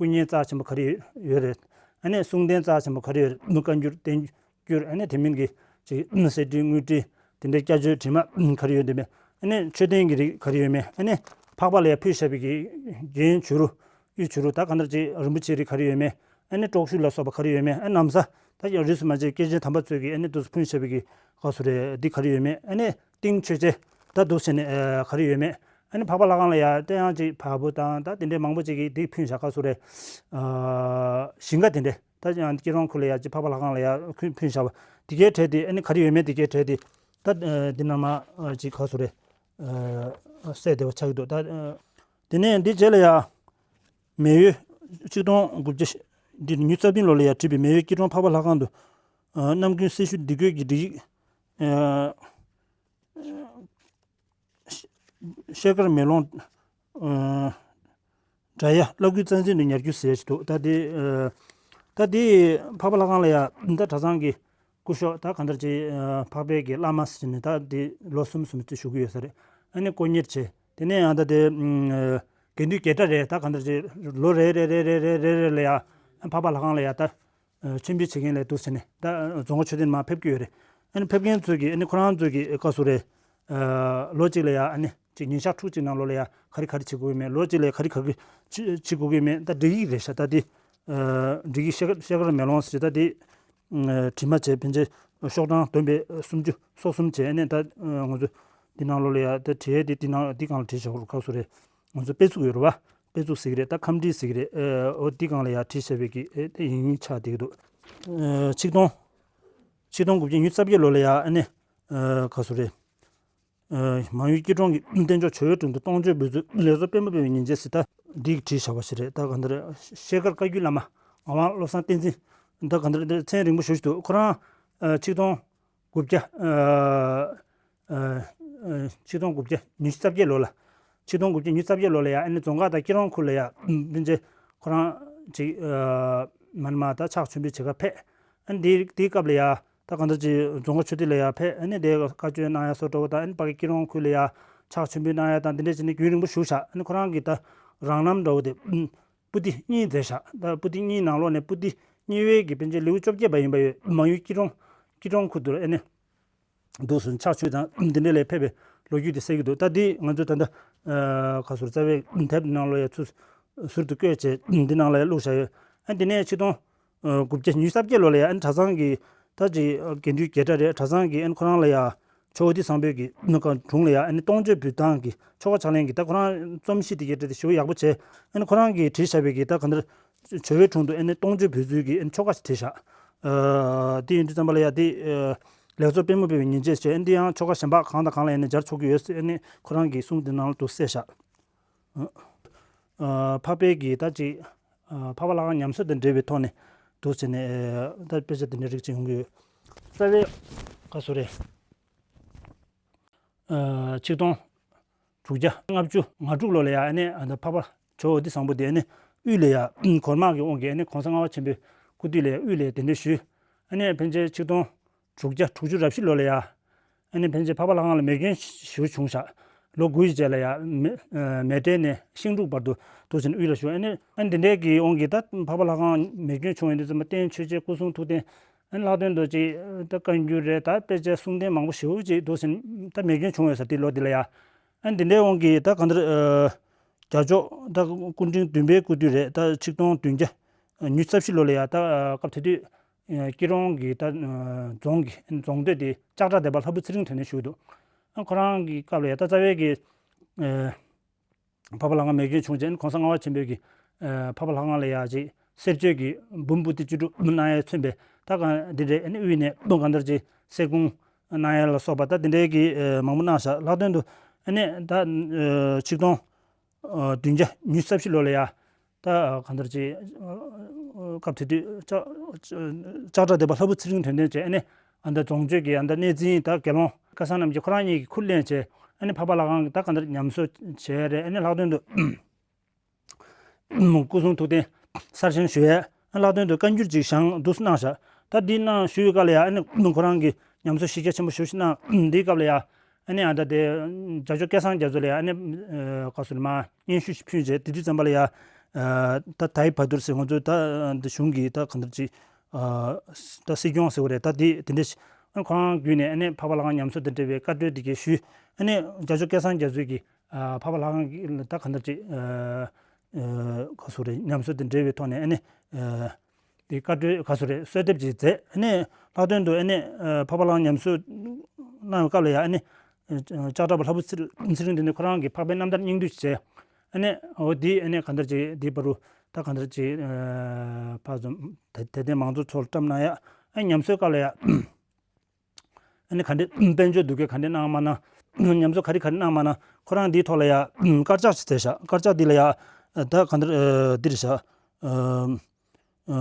བརྙན་རྩ་ཆེན་པོ་ག་རེ་ཡོད་རེད། ཨ་ནི་གསུང་རྟེན་རྩ་ཆེན་པོ་ག་རེ་ཡོད་རེད། བཀའ་འགྱུར་བསྟན་འགྱུར་ཨ་ནི་དེ་མིན་གྱི་ཅིག་གསེར་བྲིས་དངུལ་བྲིས་དེ་འདྲའི་སྐྱབས་བཅོལ་བྲིས་མ་ག་རེ་ཡོད་འདུག་མེད། ཨ་ནི་མཆོད་རྟེན་གྱི་རིགས་ག་རེ་ཡོད་མེད། ཨ་ནི་འཕགས་པ་ལ་ཡ་ཕུལ་བཞག་པའི་གི་རྒྱན་བྱུ་རུ་གཡུ་བྱུ་རུ་ད་ག་འདྲ་ཅིག་རིན་པོ་ཆེའི་རིགས་ག་རེ་ཡོད་མེད། ཨ་ནི་དཀྲོག་ཞུ་ལ་སོགས་པ་ག་རེ་ཡོད་མེད། ཨ་ན་བཟའ་ད་ཡང་རིས་སུ་མ་ཆད་སྐྱེས་ཆེན་དམ་པ་ཚོས་ཀྱི་ཨ་ནི་དུས་སུ་ཕུལ་བཞག་པའི་གི་ག་སུ་རེད་འདི་ག་རེ་ཡོད་མེད། ཨ་ནི། ཏིང་མཆོད་ཆས་ད་འདུག་ཟེར་ནས་ཨ་ག་རེ་ཡོད་མེད། ཨ་ནི་འཕགས་པ་ལྷ་ཁང་ལ་ཡ་དེ་ཡང་ཅིག་བ་སྤུ་དང་ད་དེ་འདྲའི་མང་པོ་ཅིག་གིས་འདི་ཕུལ་བཞག་ག་སུ་རེད། ཨ་ཞིང་ཁ་དེ་འདྲས་ད་ཡང་སྐྱིད་གྲོང་ཁུལ་ལ་ཡ་ཅིག་འཕགས་པ་ལྷ་ཁང་ལ་ཡ་ཁུ་ཕུལ་བཞག་པ་དེ་གའི་གྲས་དེ་ཨ་ནི་ག་རེ་ཡོད་མེད་དེ་གའི་གྲས་དེ་ད་ཨ་འདི་ནང་མ་ཨ་ཅིག་ག་སུ་རེད། ཨ་གསལ་བདེ་བ་ཆགས་ཀྱི་འདུག་ད་ཨ་དེ་ནས་འདི་རྗེས་ལ་ཡ་མེ་ཡོས་ཆིག་སྟོང་དགུ་བརྒྱ་འདི་ཉིས་རྩ་བདུན་ལོ་ལ་ཡ་བྲིས་པའི་མེ་ཡོས་སྐྱིད་གྲོང་འཕགས་པ་ལྷ་ཁང་དུ་ཨ་རྣམ་ཀུན་གསེར་ཞུ་འདི་བཀོད་ཀྱི་སྒྲིག་ཡིག་ཨ། ཤེལ་དཀར་མེ་ལོང་། ཨ། སྒྲ་ཡ་བླ་སྐུའི་རྩ་འཛིན་དུ་ཉར་རྒྱུ་ཟེར་ཞིག་འདུག་ད་དེ་ཨ། ད་དེ་འཕགས་པ་ལྷ་ཁང་ལ་ཡ་ད་གྲྭ་ཚང་གི་སྐུ་ཞབས་ད་གང་ལྟར་ཅིག་ཨ། འཕགས་པའི་གི་བླ་མ་ཟེར་ནས་ད་དེ་ལོ་གསུམ་གསུམ་ཅིག་བཞུགས་ཀྱི་ཡོད་ས་རེད། ཨ་ནི་དཀོན་གཉེར་བྱས་དེ་ནས་ཡང་ད་དེ་ཨ། དགེ་འདུན་དགེ་གྲྭ་རེད་ད་གང་ལྟར་ཅིག་ལོ་རེ་རེ་རེ་ལ་ཡ་འཕགས་པ་ལྷ་ཁང་ལ་ཡ་ད། མཆོད་འབུལ་བྱེད་མཁན་ལས་འདུག་ཟེར་ནས་ད་རྫོང་ཁ་མཆོད་རྟེན་མར་ཕེབས་ཀྱི་ཡོད་རེད། ཨ་ནི་ཕེབས་མཁན་ཚོས་ཀྱིས་ཨ་ནི་ཁོ་རང་ཚོས་ཀྱིས་བཀའ་ཟུར་རེད། ལོ་གཅིག་ལ་ཡ་ཨ་ནི་ཅིག་ཉིན་ཞག་དྲུག་ཅིག་ནང་ལོགས་ལ་ཡ་ག་རེ་ག་རེ་བྱེད་དགོས་ཀྱི་མེད། ལོ་གཅིག་ལ་ཡ་ག་རེ་ག་རེ་བྱེད་བྱེད་དགོས་ཀྱི་མེད། ད་སྒྲིག་ཡིག་རེད་ཤག་ད་དེ་སྒྲིག་ཡིག་ཤེལ་དཀར་ཤེལ་དཀར་མེ་ལོང་ཟེར་ད་དེ་བྲིས་མ་བྱས་ཕན་ཆད་ཤོག་གྲངས་བསྡོམས་པས་སུམ་ཅུ་སོ་གསུམ་བྱས་ཨ་ནི་ད་ང་ཚོ་འདི་ནང་ལོགས་ལ་ཡ་ད་བྲིས་ཡས་དེ་འདི་ནང་འདི་སྒང་ལ་བྲིས་བཞག་གོ་བཀའ་ཟུར་རེད། ང་ཚོ་དཔེ་ཚུགས་ཡོད་རེད་བ། དཔེ་ཚུགས་ཟེར་གི་རེད། ད་ཁམས་བྲིས་ཟེར་གི་རེད། ཨོ་འདི་སྒང་ལ་ཡ་བྲིས་བཞག་པའི་གི་ཨེ་དེ་ཡིན་ཡིན་ཆགས་བསྡད་ཀྱི་འདུག་ཨེ་ཆིག་སྟོང་། ཆིག་སྟོང་དགུ་བརྒྱ་ཉི་ཤུ་རྩ་བརྒྱད་ལོ་ལ་ཡ་ཨ་ནི་ཨེ་ག་སུ་རེད། ཨེ་མང་ཡུལ་སྐྱིད་གྲོང་གི་རྟེན་མཆོག་བྱོལ་བའི་དྲུང་དུ་སྟོང་མཆོད་འབུལ་ཚུལ་ལེགས་ཚོགས་དཔལ་མོ་སྤེལ་བའི་ཉིན་བྱེད་ཟེར། ད་འདི་བྲིས་བཞག་པ་ཞིག་རེད། ད་གང་ལྟར་ཤེལ་དཀར་བཀའ་བརྒྱུད་བླ་མ་ངག་དབང་བློ་བཟང་བསྟན་འཛིན། ད་གང་ལྟར་འདི་མཚན་རིང་པོ་ཞེ་ཞིག་འདུག་ཁོ་རང་ཨེ་ཆིག་སྟོང་དགུ་བརྒྱ། ཨ་ཨ་ཆིག་སྟོང་དགུ་བརྒྱ་ཉི་ཤུ་རྩ་བརྒྱད་ལོ་ལ། ཆིག་སྟོང་དགུ་བརྒྱ་ཉི་ཤུ་རྩ་བརྒྱད་ལོ་ལ་ཡ་ཨ་ནི་རྫོང་ཁག་དང་སྐྱིད་གྲོང་ཁུལ་ལ་ཡ་ཕན་ཆད་ཁོ་རང་ཅིག་ཨ་མ་ནི་མ་ད་ཕྱག་མཆོད་འབུལ་བྱེད་གར་ཕེབས། ཨ་ནི་དེའི་དེའི་སྐབས་ལ་ཡ་ད་གང་ལྟར་ཅིག་རྫོང་ཁ་ཆོས་སྡེ་ལ་ཡ་ཕེབས། ཨ་ནི་དེ་བཀའ་ཆོས་གནང་ཡ་སོགས་འདྲ་བོ་དང་། ཨ་ནི་ཕ་གི་སྐྱིད་གྲོང་ཁུལ་ལ་ཡ་ཕྱག་མཆོད་འབུལ་གནང་ཡ་དང་། དེ་འདྲ་བྱས་ནས་རྒྱུན་རིང་པོ་བཞུགས་ཤག་ཨ་ནི་ཁོ་རང་གི་ད་རང་རྣམ་འདྲ་བོ་དེ། པོ་ཏི་གཉིས་མཛད་བཞག་ད་པོ་ཏི་གཉིས་ནང་ལོགས་ནས་པོ་ཏི་གཉིས་པའི་གི་ཕན་ཆད་ལེའུ་བཅོ་བརྒྱད་པ་ཡིན་པ་ཡོད། མང་ཡུལ་སྐྱིད་གྲོང་སྐྱིད་གྲོང་ཁུལ་དུ་ཨ་ནི་འདུག་སེ་ཕྱག་མཆོད་དང་འདི་འདྲ་ལ་ཕེབས་པའི་ལོ་རྒྱུས་དེ་གསལ་གྱི་འདུག་ད་འདི་ང་ཚོས་ད་ལྟ་ཨ་ག་ཟུར་རྩ་བའི་དེབ་ནང་ལོགས་ཡ་ཚུར་ཟུར་དུ་བཀོད་བྱས་འདི་ནང་ལ་ཡ་བླུགས་བཞག་ཡོད། ཨ་འདི་ནས་ཆིག་སྟོང་དགུ་བརྒྱ་ཉི་ཤུ་རྩ་བརྒྱད་ལོ་ལ་ཡ་ཨ་གྲྭ་ཚང་གི་ད་ཅིག་དགེ་འདུན་རྒྱལ་གྲས་རེད། གྲྭ་ཚང་གི་ཨ་ཁོ་རང་ལ་ཡ་ཆོས་འོད་ཟེར་བཟང་པོའི་གི་ནུ་ག་དྲུང་ལ་ཡ་ཨ་ནི་སྟོང་མཆོད་འབུལ་སྟངས་ཀྱི་ཆོ་ག་ཕྱག་ལེན་གྱི་ད་ཁོ་རང་རྩོམ་གཞི་དེ་གའི་གྲས་དེ་ཞེ་པོ་ཡག་པོ་བྱས། ཨ་ནི་ཁོ་རང་གིས་བྲིས་བཞག་པའི་གི་ད་ག་འདིར་བྱོལ་བའི་དྲུང་དུ་ཨ་ནི་སྟོང་མཆོད་འབུལ་ཚུལ་གྱི་ཨ་ནི་ཆོ་ག་ཞིག་བྲིས་བཞག་ཨ་དེ་ཡིན་དུས་ཙམ་པ་ལ་ཡ་དེ་ཨ་ལེགས་ཚོགས་དཔལ་མོ་སྤེལ་བའི་ཉིན་བྱེད་ཅེས། ཨ་ནི་དེ་ཡང་ཆོ་ག་གཞན་པ་གང་དང་གང་ལ་ཡ་ཨ་ནི་སྦྱར་ཆོག་གི་ཡོད་ཟེར་ཨ་ནི་ཁོ་རང་གི་གསུང་དེ་ནང་ལ་འདུག་གསལ་བཞག་ཨ་འཕགས་པའི་གི་ད་ཅིག་ཨ་འཕགས་པ་ལྷ་ཁང་ཉམས་གསོ་དང་འབྲེལ་བའི་ཐོག་ནས་འདུག་ཟེར་ནས་ཨ་ད་དཔེ་ཆ་དེ་འདྲ་རིགས་ཅིག་ཡོང་གི་ཡོད། རྩ་བའི་ག་སོ་རེད། ཨ་ཆིག་སྟོང་དྲུག་བརྒྱ་ལྔ་བཅུ་ང་དྲུག་ལོ་ལ་ཡ་ཨ་ནི་ཨ་ད་འཕགས་པ་ཇོ་བོ་དྷི་བཟང་པོ་དེ་ཨ་ནི་དབུས་ལ་ཡ་གོར་དམག་གི་དབང་གིས་ཨ་ནི་གོང་ས་ལྔ་པ་ཆེན་པོའི་སྐུ་དུས་ལ་ཡ་དབུས་ལ་ཡ་གདན་འདྲེན་ཞུས། ཨ་ནི་ཕན་ཆད་ཆིག་སྟོང་དྲུག་བརྒྱ་དྲུག་ཅུ་རེ་བཞི་ལོ་ལ་ཡ་ཨ་ནི་ཕན་ཆད་འཕགས་པ་ལྷ་ཁང་ལ་མེ་སྐྱོན་ཞེ་པོ་བྱུང་ཤག་ལོ་དགུ་ཡི་རྗེས་ལ་ཡ་མེ་ཨ་མེ་སྤྲེལ་ནས་ཤིང་འབྲུག་བར་དུ་འདུག་ཟེར་ནས་དབུས་ལ་བཞུགས། ཨ་ནི་ཨ་ནི་འདི་འདྲའི་གི་དབང་གིས་ད་འཕགས་པ་ལྷ་ཁང་མེ་སྐྱོན་བྱུང་བའི་དུས་ཙམ་པ་རྟེན་མཆོད་ཆས་སྐུ་གསུང་ཐུགས་རྟེན། ཨ་ནི་ལྷག་དོན་དུ་ཅིག་ད་བཀའ་འགྱུར་རེད། ད་དཔེ་ཆའི་གསུང་རྟེན་མང་པོ་ཞེ་པོ་ཅིག་འདུག་ཟེར་ད་མེ་སྐྱོན་བྱུང་ཡོད་ས་དེ་ལོ་དེ་ལ་ཡ། ཨ་ནི་འདི་འདྲའི་དབང་གིས་ད་གང་ལྟར་ཨ་རྒྱལ་མཆོག་ད་སྐུ་ཕྲེང་བདུན་པའི་སྐུ་དུས་རེད། ད་ཆིག་སྟོང་བདུན་བརྒྱ་ཉི་ཤུ་རྩ་བཞི་ལོ་ལ་ཡ་ད་ཨ་སྐབས་དེ་དུས་ཨ་སྐྱིད་གྲོང་གི་ད་ཨ་རྫོང་གི་རྫོང་སྡོད་དེ་ལྕགས་བྲག་སྡེ་པ་ལྷ་བུ་ཚེ་རིང་དོན་ལྡན་བཞུགས་འདུག་ཨ་ཁོ་རང་གི་སྐབས་ལ་ཡ་ད་རྩ་བའི་གི་ཨ་འཕགས་པ་ལྷ་ཁང་མེ་སྐྱོན་བྱུང་རྗེས་གོང་ས་ལྔ་པ་ཆེན་པོས་ཀྱི་ཨ་འཕགས་པ་ལྷ་ཁང་ལ་ཡ་ཅིག་གསེར་ཆོས་ཀྱི་འབུམ་པོ་ཏི་བཅུ་དྲུག་གནང་ཡ་མཚོན་པའི་ད་གང་འདི་འདྲའི་ཨ་ནི་དབུས་ནས་གང་ལྟར་ཅིག་གསེར་སྐུང་གནང་ཡ་ལ་སོགས་པ་ད་འདི་འདྲའི་གི་ཨ་མང་པོ་གནང་བཞག་ལྷག་དོན་དུ་ཨ་ནི་ད་ཨ་ཆིག་སྟོང་ཨ་བདུན་བརྒྱ་ཉི་ཤུ་རྩ་བཞི་ལོ་ལ་ཡ་ད་གང་ལྟར་ཅིག་ཨ་སྐབས་དེ་དུས་ལྕགས་ལྕགས་བྲག་སྡེ་པ་ལྷ་བུ་ཚེ་རིང་དོན་ལྡན་བཅས་ཨ་ནི་ཨ་ད་རྫོང་ཆོས་ཀྱི་ཨ་ད་གནས་འཛིན་ད་དགེ་སློང་སྐལ་བཟང་རྣམ་རྒྱལ་ཁོ་རང་གཉིས་ཀྱིས་ཁུར་ལེན་བྱས། ཨ་ནི་འཕགས་པ་ལྷ་ཁང་གི་ད་གང་ལྟར་ཉམས་གསོ་བྱས་རེད། ཨ་ནི་ལྷག་དོན་དུ་སྐུ་གསུང་ཐུགས་རྟེན་གསར་བཞེངས་ཞུ་ཡས། ཨ་ལྷག་དོན་དུ་བཀའ་འགྱུར་ཅིག་བཞེངས་འདུག་སེ་གནང་བཞག་ད་འདི་གནང་ཞུ་ཡི་སྐབས་ལ་ཡ་ཨ་ནི་ཁོ་རང་གིས་ཉམས་གསོ་གཞི་རྒྱ་ཆེན་པོ་ཞེ་པོ་ཞིག་གནང་། འདིའི་སྐབས་ལ་ཡ་ཨ་ནི་ཨ་ད་དེ་རྒྱལ་མཆོག་སྐལ་བཟང་རྒྱ་མཚོ་ལ་ཡ་ཨ་ནི་ཨ་ག་སུ་ལ་མ་སྙན་ཞུ་ཞིག་ཕུལ་རྗེས་དེ་དུས་ཙམ་པ་ལ་ཡ་ཨ་ད་དའི་བ་དུར་ཟེར་ང་ཚོའི་ད་འདི་གཞུང་གི་ད་གང་ལྟར་ཅིག་ཨ་ད་སྲིད་སྐྱོང་ཟེར་བ་རེད། ད་དེ་དེ་འདྲ་ཞིག་ཨ་ཁོ་རང་བརྒྱུད་ནས་ཨ་ནི་འཕགས་པ་ལྷ་ཁང་ཉམས་གསོ་དང་འབྲེལ་བའི་བཀའ་འཁྲོལ་དེ་གས་ཞུས། ཨ་ནི་རྒྱལ་མཆོག་སྐལ་བཟང་རྒྱ་མཚོས་ཀྱིས་ཨ་འཕགས་པ་ལྷ་ཁང་གི་ད་གང་ལྟར་ཅིག་ཨ་ཨ་ག་སུ་རེད། ཉམས་གསོ་དང་འབྲེལ་བའི་ཐོག་ནས་ཨ་ནི་ཨ་དེ་བཀའ་འཁྲོལ་ག་སུ་རེད། གསོལ་འདེབས་ཅིག་མཛད། ཨ་ནི་ལྷག་དོན་དུ་ཨ་ནི་ཨ་འཕགས་པ་ལྷ་ཁང་ཉམས་གསོ་གནང་བའི་སྐབས་ལ་ཡ་ཨ་ནི་ཨ་ལྕགས་བྲག་པ་ལྷ་བུ་ཚེ་ཚེ་རིང་དོན་ལྡན་ཁོ་རང་གིས་འཕགས་པའི་རྣམ་ཐར་སྙིང་བསྡུས་ཤིག་བྱས། ཨ་ནི་འོ་དེ་ཨ་ནི་གང་ལྟར་ཅིག་དེ་བར་དུ་ད་གང་ལྟར་ཅིག་ཨ་ཕར་ཚུར་དད་དད་ལྡན་མང་ཚོགས་ཚོར་བཀྲམ་གནང་ཡ། ཨ་ཉམས་གསོའི་སྐབས་ལ་ཡ་ཨ་ནི་ག་འདྲའི་དཔལ་འབྱོར་འདུ་འགོད་ག་འདྲའི་གནང་མ་གནང་། ཉམས་གསོ་ག་རེ་ག་རེ་གནང་མ་གནང་། ཁོ་རང་འདིའི་ཐོག་ལ་ཡ་དཀར་ཆག་ཅིག་མཛད་བཞག་དཀར་ཆག་འདི་ལ་ཡ་ད་གང་ལྟར་ཨ་འདིར་བཞག་ཨ་ཨ་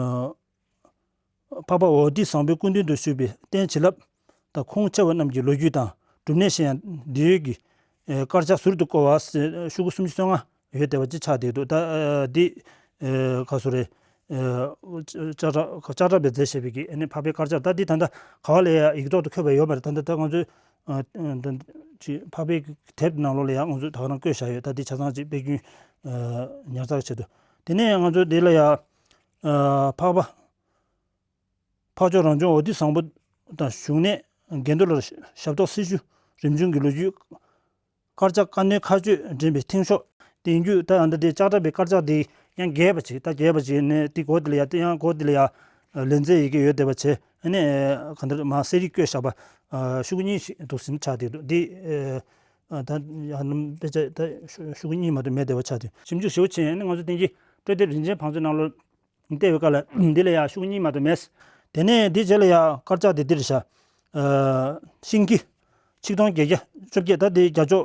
འཕགས་པ་འོ་དྷི་བཟང་པོའི་སྐུ་མདུན་དུ་བཞུགས་པའི་རྟེན་བྱིན་རླབས་དང་ཁུངས་ཆེ་བ་རྣམས་ཀྱི་ལོ་རྒྱུས་དང་སྒྲུབ་གནས་བཤད་ཡང་འདི་ཡོད་ཀྱི་ཨེ་དཀར་ཆག་ཟུར་དུ་བརྐོ་བ་ཟེར་ཤོག་གུ་སུམ་ཅུ་སོ་ལྔ་ཡོད་བསྡད་པ་ཅིག་ཆགས་བསྡད་འདུག་ད་ཨ་འདི་ཨེ་ག་སུ་རེད། ཨེ་ལྕགས་ཁྲ་ལྕགས་ཁྲ་བས་མཛད་བཞག་པའི་གི་ཨ་ནི་འཕགས་པའི་དཀར་ཆག་ད་འདི་ད་ལྟ་ག་བ་ལ་ཡ་ཡིག་ཐོག་ཏུ་འཁོད་པ་ཡོད་མ་རེད། ད་ལྟ་ད་ང་ཚོའི་ཨ་ཨ་ད་ཅིག་འཕགས་པའི་དེབ་ནང་ལོགས་ལ་ཡ་ང་ཚོས་ད་ག་རང་བཀོད་བཞག་ཡོད། ད་འདི་ཆ་ཚང་ཅིག་དཔེ་རྒྱུན་ཨ་ཉར་ཚགས་ཆེད་དུ། དེ་ནས་ང་ཚོ་འདི་ལ་ཡ་ཨ་འཕགས་པ། འཕགས་མཆོག་རང་བྱུང་འོ་དྷི་བཟང་པོ་དང་བཞུགས་གནས་དགེ་འདུན་ལ་ཞབས་ཏོག་སྲི་ཞུ་རིམ་བྱུང་གི་ལོ་རྒྱུས། དཀར་ཆག་དཀར་ནོའི་མཁའ་སྤྱོད་འདྲེན་པའི་མཐིང་ཤོག་དེ་ཡིན་རྒྱུ་ད་ཨ་འདི་དེ་ལྕགས་ཁྲ་བའི་དཀར་ཆག་དེ་ཡང་རྒྱས་པ་ཅིག་ད་རྒྱས་པ་ཅིག་ནས་དེ་སྒོ་དེ་ལ་ཡ་དེ་ཡང་སྒོ་དེ་ལ་ཡ་ལེན་རྩེད་ཡི་གེ་ཡོད་བསྡད་པ་བྱས། ཨ་ནི་ག་འདིར་མ་གསེར་ཡིག་བཀོད་བཞག་པ་ཤོག་གུ་གཉིས་ཤིག་འདུག་ཟིན་ཆགས་བསྡད་འདུག་འདི་ ཨ་ད་ཡང་ནམ་དཔེ་ཆ་ད་ཤོ་ཤོག་གུ་གཉིས་མ་གཏོགས་མེད་བསྡད་པ་ཆགས་དུས། ཞིབ་འཇུག་ཞེ་པོ་བྱས་ནས་ང་ཚོ་དེང་གི་སྤྲོ་དེབ་རིན་ཆེན་བང་མཛོད་ནང་ལོགས་བལྟས་པའི་སྐབས་ལ་འདི་ལ་ཡང་ཤོག་གུ་གཉིས་མ་གཏོགས་མེད། དེ་ནས་འདི་རྗེས་ལ་ཡང་དཀར་ཆག་དེ་འདིར་བཞག་ཤིང་གི་ཆིག་སྟོང་བརྒྱད་བརྒྱ་བཅོ་བརྒྱད། ད་དེ་རྒྱ་ཅོག་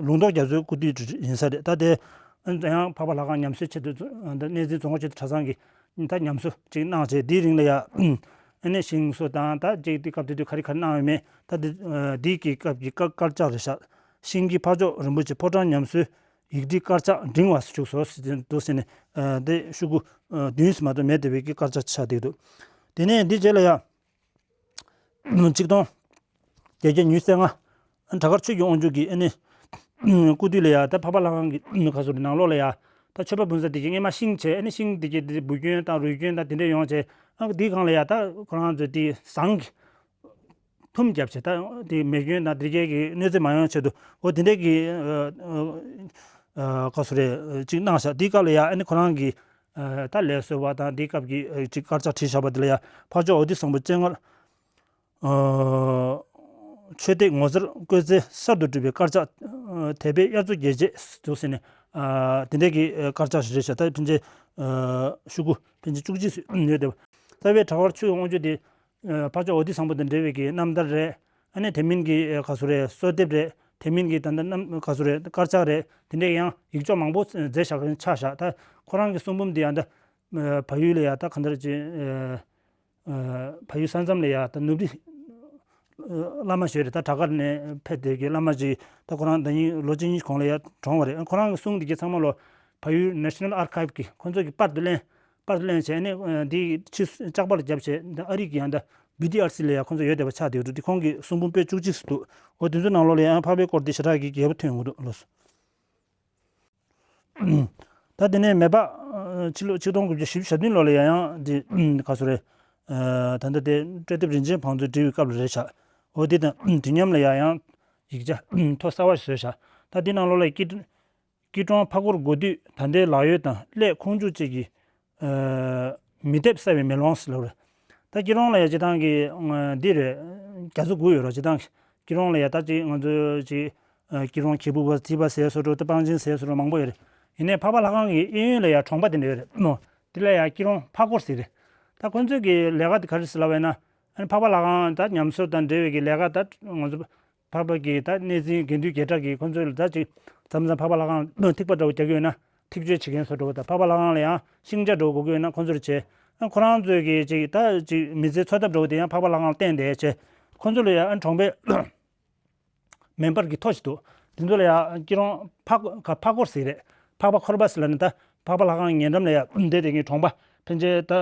ལུང་རྟོགས་རྒྱ་མཚོའི་སྐུ་དུས་ཡིན་ས་རེད། ད་དེ་ཡང་འཕགས་པ་ལྷ་ཁང་ཉམས་གསོའི་ཆེད་དུ་གནས་འཛིན་རྫོང་ཁ་ཆེ་མཐོ་གྲྭ་ཚང་གིས་ད་ཉམས་གསོ་ཅིག་གནང་བྱས། དེའི་རིང་ལ་ཡང་ཨ་ནི་ཤིང་བཟོ་དང་ད་ཅིག་དེ་སྐབས་དེ་དུས་ག་རེ་ག་རེ་གནང་ཡོད་མེད། ད་དེ་དེའི་གི་སྐབས་ཀྱི་དཀར་དཀར་ཆག་རེད་ཤག་ཤིང་གི་འཕགས་མཆོག་རིན་པོ་ཆེ་ཕོ་བྲང་ཉམས་གསོའི་ཡིག་བྲིས་དཀར་ཆག་འབྲིང་བ་བཞུགས་སོ་ཟེར་འདུག་ཟེར་ནས། ཨ་དེ་ཤོག་གུ་ཨ་བདུན་ཙམ་མ་གཏོགས་མེད་བསྡད་པའི་གི་དཀར་ཆག་ཆགས་བསྡད་འདུག་དེ་ནས་འདི་རྗེས་ལ་ཡང་ཆིག་སྟོང་བརྒྱད་བརྒྱ་ཉི་ཤུ་རྩ་ལྔ། བྲག་དཀར་ཆོས་ཀྱི་དབང་ཕྱུག་གི་ཨ་ནི་སྐུ་དུས་ལ་ཡང་ད་འཕགས་པ་ལྷ་ཁང་གི་ཁ་ཟུར་ནང་ལོགས་ལ་ཡང་ད་མཆོད་པ་འབུལ་ས་དེ་གི་སྔས་མ་ཤིང་བྱས། ཨ་ནི་ཤིང་དེ་གི་དེ་འབུར་སྐྱོན་དང་རུལ་སྐྱོན་དང་དེ་འདྲ་ཡོང་བྱས། ཨ་དེའི་སྒང་ལ་ཡང་ད་ཁོ་རང་ཚོས་དེ་ཟངས་ཀྱི་ཐུམ་བརྒྱབ་བྱས། ད་དེ་མེ་སྐྱོན་དང་དེ་གའི་གི་གནོད་འཚེ་མ་ཡོང་ཆེད་དུ་འོ་དེ་འདྲའི་གི་ཨ་ཨ་ཁ་ཟུར་རེ་ཅིག་གནང་བཞག་དེའི་སྐབས་ལ་ཡང་ཨ་ནི་ཁོ་རང་གི་ཨ་ད་ལས་གསོལ་བ་དང་དེའི་སྐབས་ཀྱི་ཨ་ཅིག་དཀར་ཆག་བྲིས་བཞག་པ་དེ་ལ་ཡང་འཕགས་མཆོག་འོ་དེ་བཟང་པོ་སྤྱན་སྔར་ཨ་མཆོད་རྟེན་ངོ་མཚར་བཀོད་རྩལ་གསར་དུ་གྲུབ་པའི་དཀར་ཆག་ཨ་དད་པས་དབྱར་མཚོ་རྒྱས་བྱེད་འདུག་ཟེར་ནས། ཨ་དེ་འདྲའི་གི་ཨ་དཀར་ཆག་ཞིག་རེད་ཤག་ད་ཕལ་ཆེར་ཨ་ཤོག་གུ་ཕལ་ཆེར་བཅུ་གཅིག་ཙམ་ཡོད་བསྡད་པ། རྩ་བའི་བྲག་དཀར་ཆོས་ཀྱི་དབང་ཕྱུག་དེ་ཨ་འཕགས་མཆོག་འོ་དེ་བཟང་པོ་དང་འབྲེལ་བའི་གི་རྣམ་ཐར་རེད། ཨ་ནི་དེ་མིན་གྱི་ཨ་ཁ་ཟུར་རེ་གསོལ་འདེབས་རེད། དེ་མིན་གྱི་ད་ལྟ་རྣམ་ཁ་ཟུར་རེ་དཀར་ཆག་རེད། དེ་འདྲའི་ཡང་ཡིག་ཆོག་མང་པོ་མཛད་བཞག་མཁན་ཆགས་བཞག་ད་ཁོ་རང་གི་གསུང་འབུམ་དེ་ཡང་ད་ཨ་བལ་ཡུལ་ལ་ཡང་ད་ག་འདྲ་ཅིག་ཨ་ཨ་བལ་ཡུལ་ས་མཚམས་ལ་ཡང་ད་ནུབ་རི་ཨ་བླ་མ་ཞིག་རེད། ད་བྲག་དཀར་ནས་ཕེབས་བསྡད་ཀྱི་བླ་མ་ཅིག་ད་ཁོ་རང་ཟླ་ཉིན་ལོ་གཅིག་གཉིས་གོང་ལ་ཡང་གྲོངས་པ་རེད། ཁོ་རང་གི་གསུང་འདི་གའི་ཚང་མ་ལོ་བལ་ཡུལ་ནེ་ཤ་ནལ་ཨར་ཁའིབ་གི་ཁོ་ཚོ་གི་པར་དུ་ལེན། པར་དུ་ལེན་བྱས་ནས་ཨ་འདི་ཕྱི་ལྕགས་པར་བརྒྱབ་བྱས། འདི་ཨ་རི་གི་ཡང་ད་བི་ཏི་ཨར་སི་ལ་ཡང་ཁོ་ཚོ་ཡོད་བསྡད་པ་ཆགས་བསྡད་ཡོད་འདུག་དེ་ཁོང་གི་གསུང་འབུམ་དཔེ་བཅུ་གཅིག་ཙམ་འདུག་འོ་དེ་ཚོ་ནང་ལོགས་ལ་ཡང་འཕགས་པའི་སྐོར་འདི་ཞེ་དྲག་གི་རྒྱས་པོ་ཐོན་ཡོང་གི་འདུག་ལགས་སོ། ད་དེ་ནས་མེ་སྦག་ཨ་ཕྱི་ལོ་ཆིག་སྟོང་དགུ་བརྒྱ་བཞི་བཅུ་ཞེ་བདུན་ལོ་ལ་ཡང་ཡང་འདི་ཨ་ག་ཟེར་རེད། ཨ་ད་ལྟ་དེ་སྤྲོ་དེབ་རིན་ཆེན་བང་མཛོད་འབྲི་བའི་སྐབས་ལ་རེད་ཤག་འོ་དེ་དང་དུས་མཉམ་ལ་ཡང་ཡང་ཡིག་ཆ་མཐོ་གསར་བ་ཞིག་བཟོས་ཤག་ད་དེ་ནང་ལོགས་ལ་སྐྱིད་སྐྱིད་གྲོང་ཕ་སྐོར་འགོ་དུས་ད་ལྟའི་ལག་ཡོད་དང་ཀླད་ཁུང་བཅུ་བཅས་ཀྱི་ཨ་མི་ཐེབས་གསལ་བའི་མེ་ལོང་ཟེར་ལབ་རེད། ད་སྐྱིད་གྲོང་ལ་ཡ་སྤྱིར་བཏང་གི་ཨ་འདི་རེད། རྒྱ་མཚོ་དགུ་ཡོད་རེད། སྤྱིར་བཏང་གི་སྐྱིད་གྲོང་ལ་ཡ་ད་ཅིག་ང་ཚོ་ཅིག་ཨ་སྐྱིད་གྲོང་གྱད་བུ་པ་ཐི་པ་ཟེར་སོ་འགྲོ། ད་པང་ཆེན་ཟེར་སོ་འགྲོ་མང་པོ་ཡོད་རེད། ཡིན་ནའི་འཕགས་པ་ལྷ་ཁང་གི་གཡས་གཡོན་ལ་ཡ་གྲོང་པ་དེ་འདྲ་ཡོད་རེད་མོ། དེ་ལ་ཡ་སྐྱིད་གྲོང་ཕ་སྐོར་ཟེར་རེད། ད་ཁོ་ཚོས་ཀྱི་ལས་ཀ་དེ་ག་རེ་ཟེར་ལབ་པ་ཡིན་ན། ཨ་ནི་འཕགས་པ་ལྷ་ཁང་ད་ཉམས་གསོ་དང་འབྲེལ་བའི་གི་ལས་ཀ་ད་ང་ཚོ་འཕགས་པ་གི་ད་གནས་འཛིན་དགེ་འདུན་རྒྱལ་གྲགས་ཀྱིས་ཁོ་ཚོ་ལ་ད་ཅིག་མཚམས་མཚམས་འཕགས་པ་ལྷ་ཁང་ཐིགས་པ་འདྲ་བོ་རྒྱག་གི་ཡོད་ན་ཐིགས་བཅད་བྱེད་མཁན་ཚོ་འདྲ་བོ་དང་། འཕགས་པ་ལྷ་ཁང་ལ་ཡང་ཤིང་ཆ་འདྲ་བོ་དགོས་ཀྱི་ཡོད་ན་ཁོ་ཚོར་བྱེད། ཨ་ཁོ་རང་ཚོས་ཀྱི་ཅིག་ད་ཅིག་མི་ཚེའི་འཚོ་ཐབས་འདྲ་བོ་དེ་ཡང་འཕགས་པ་ལྷ་ཁང་ལ་བརྟེན་ཏེ་བྱེད། ཁོ་ཚོ་ལ་ཡང་ཨ་གྲོང་པའི་མེ་འབར་གྱི་ཐོ་ཞིག་འདུག་དེ་ཚོ་ལ་ཡང་སྐྱིད་གྲོང་ཕ་ག་ཕ་སྐོར་ཟེར་རེད། འཕགས་པ་འཁོར་པ་ཟེར་ལབ་ནས་ད་འཕགས་པ་ལྷ་ཁང་ཉེ་འགྲམ་ལ་ཡང་བསྡད་དེ་གི་གྲོང་པ་ཕན་ཆད་ད་ཨ་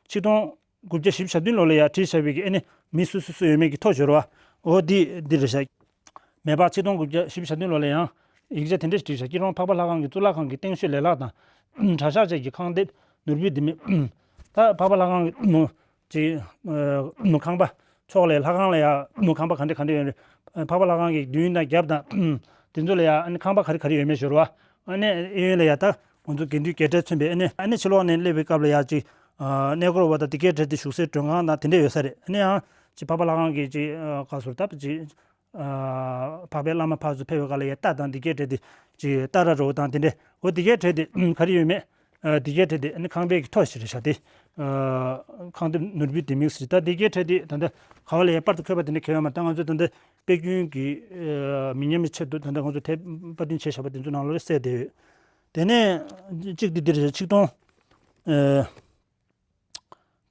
ཆིག་སྟོང་དགུ་བརྒྱ་བཞི་བཅུ་ཞེ་བདུན་ལོ་ལ་ཡང་བྲིས་བཞག་པའི་གི་ཨ་ནི་མི་སུ་སུ་སུ་ཡོད་མེད་ཀྱི་ཐོ་འབྱོར་བ། འོ་འདི་འདི་རེད་ཤག་མེ་སྦག་ཆིག་སྟོང་དགུ་བརྒྱ་བཞི་བཅུ་ཞེ་བདུན་ལོ་ལ་ཡང་ཡིག་ཆ་དེ་འདྲ་ཞིག་བྲིས་ཤག་སྐྱིད་གྲོང་འཕགས་པ་ལྷ་ཁང་གི་གཙུག་ལག་ཁང་གི་སྟེང་ཤོད་ལེ་ལག་དང་གྲྭ་ཤག་བཅས་ཀྱི་ཁང་ལྡེབས་ནོར་བུའི་ལྡེ་མིག་ད་འཕགས་པ་ལྷ་ཁང་གི་ནོར་ཅིག་ཨ་ནོར་ཁང་པ་ཕྱོགས་ལས་ལྷ་ཁང་ལ་ཡང་ནོར་ཁང་པ་ག་འདྲ་ག་འདྲ་ཡོད་རེད། འཕགས་པ་ལྷ་ཁང་གི་མདུན་དང་རྒྱབ་དང་དེ་ཚོ་ལ་ཡང་ཨ་ནི་ཁང་པ་ག་རེ་ག་རེ་ཡོད་མེད་འབྱོར་བ། ཨ་ནི་གཡས་གཡོན་ལ་ཡང་ད་ང་ཚོ་དགེ་འདུན་རྒྱལ་སྲས་མཚོན་པའི་ཨ་ནི་ཨ་ནི་ཕྱི་ལོགས་ནས་སླེབས་པའི་སྐབས་ལ་ཡང་ཅིག་ཨ་གནས་སྐོར་བ་དང་དེ་གའི་གྲས་དེ་བཞུགས་སའི་མགྲོན་ཁང་དང་དེ་འདྲ་ཡོད་ས་རེད། ཨ་ནི་ཡང་ཅིག་འཕགས་པ་ལྷ་ཁང་གི་ཅིག་ཨ་ག་ཟེར་ད་ཅིག་ཨ་འཕགས་པའི་བླ་མ་ཕར་ཚུར་ཕེབས་པའི་སྐབས་ལ་ཡ་རྟ་དང་འདི་གའི་གྲས་དེ་ཅིག་རྟ་ར་རོ་དང་དེ་འདྲས། འོ་འདི་གའི་གྲས་དེ་ག་རེ་ཡོད་མེད། ཨ་འདི་གའི་གྲས་དེ་ནི་ཁང་པའི་གི་ཐོ་ཞིག་རེད་ཤག་དེ་ཨ་ཁང་ལྡེབས་ནོར་བུའི་ལྡེ་མིག་ཟེར། ད་འདི་གའི་གྲས་དེ་ད་ལྟ་ག་བ་ལ་ཡ་པར་དུ་འཁོད་པ་དེ་འདྲ་གང་ཡང་ཡོད་མ་རེད། ད་ང་ཚོས་ད་ལྟ་དཔེ་རྒྱུན་གྱི་ཨ་མི་ཉམས་པའི་ཆེད་དུ་ད་ལྟ་ང་ཚོ་དེབ་པར་སྐྲུན་བྱས་བཞག་པ་དེ་ཚོ་ནང་ལོགས་ལ་གསལ་བསྡད་ཡོད། དེ་ནས་གཅིག་འདི་འདི་རེད་ཤག་ཆིག་སྟོང་ཨ་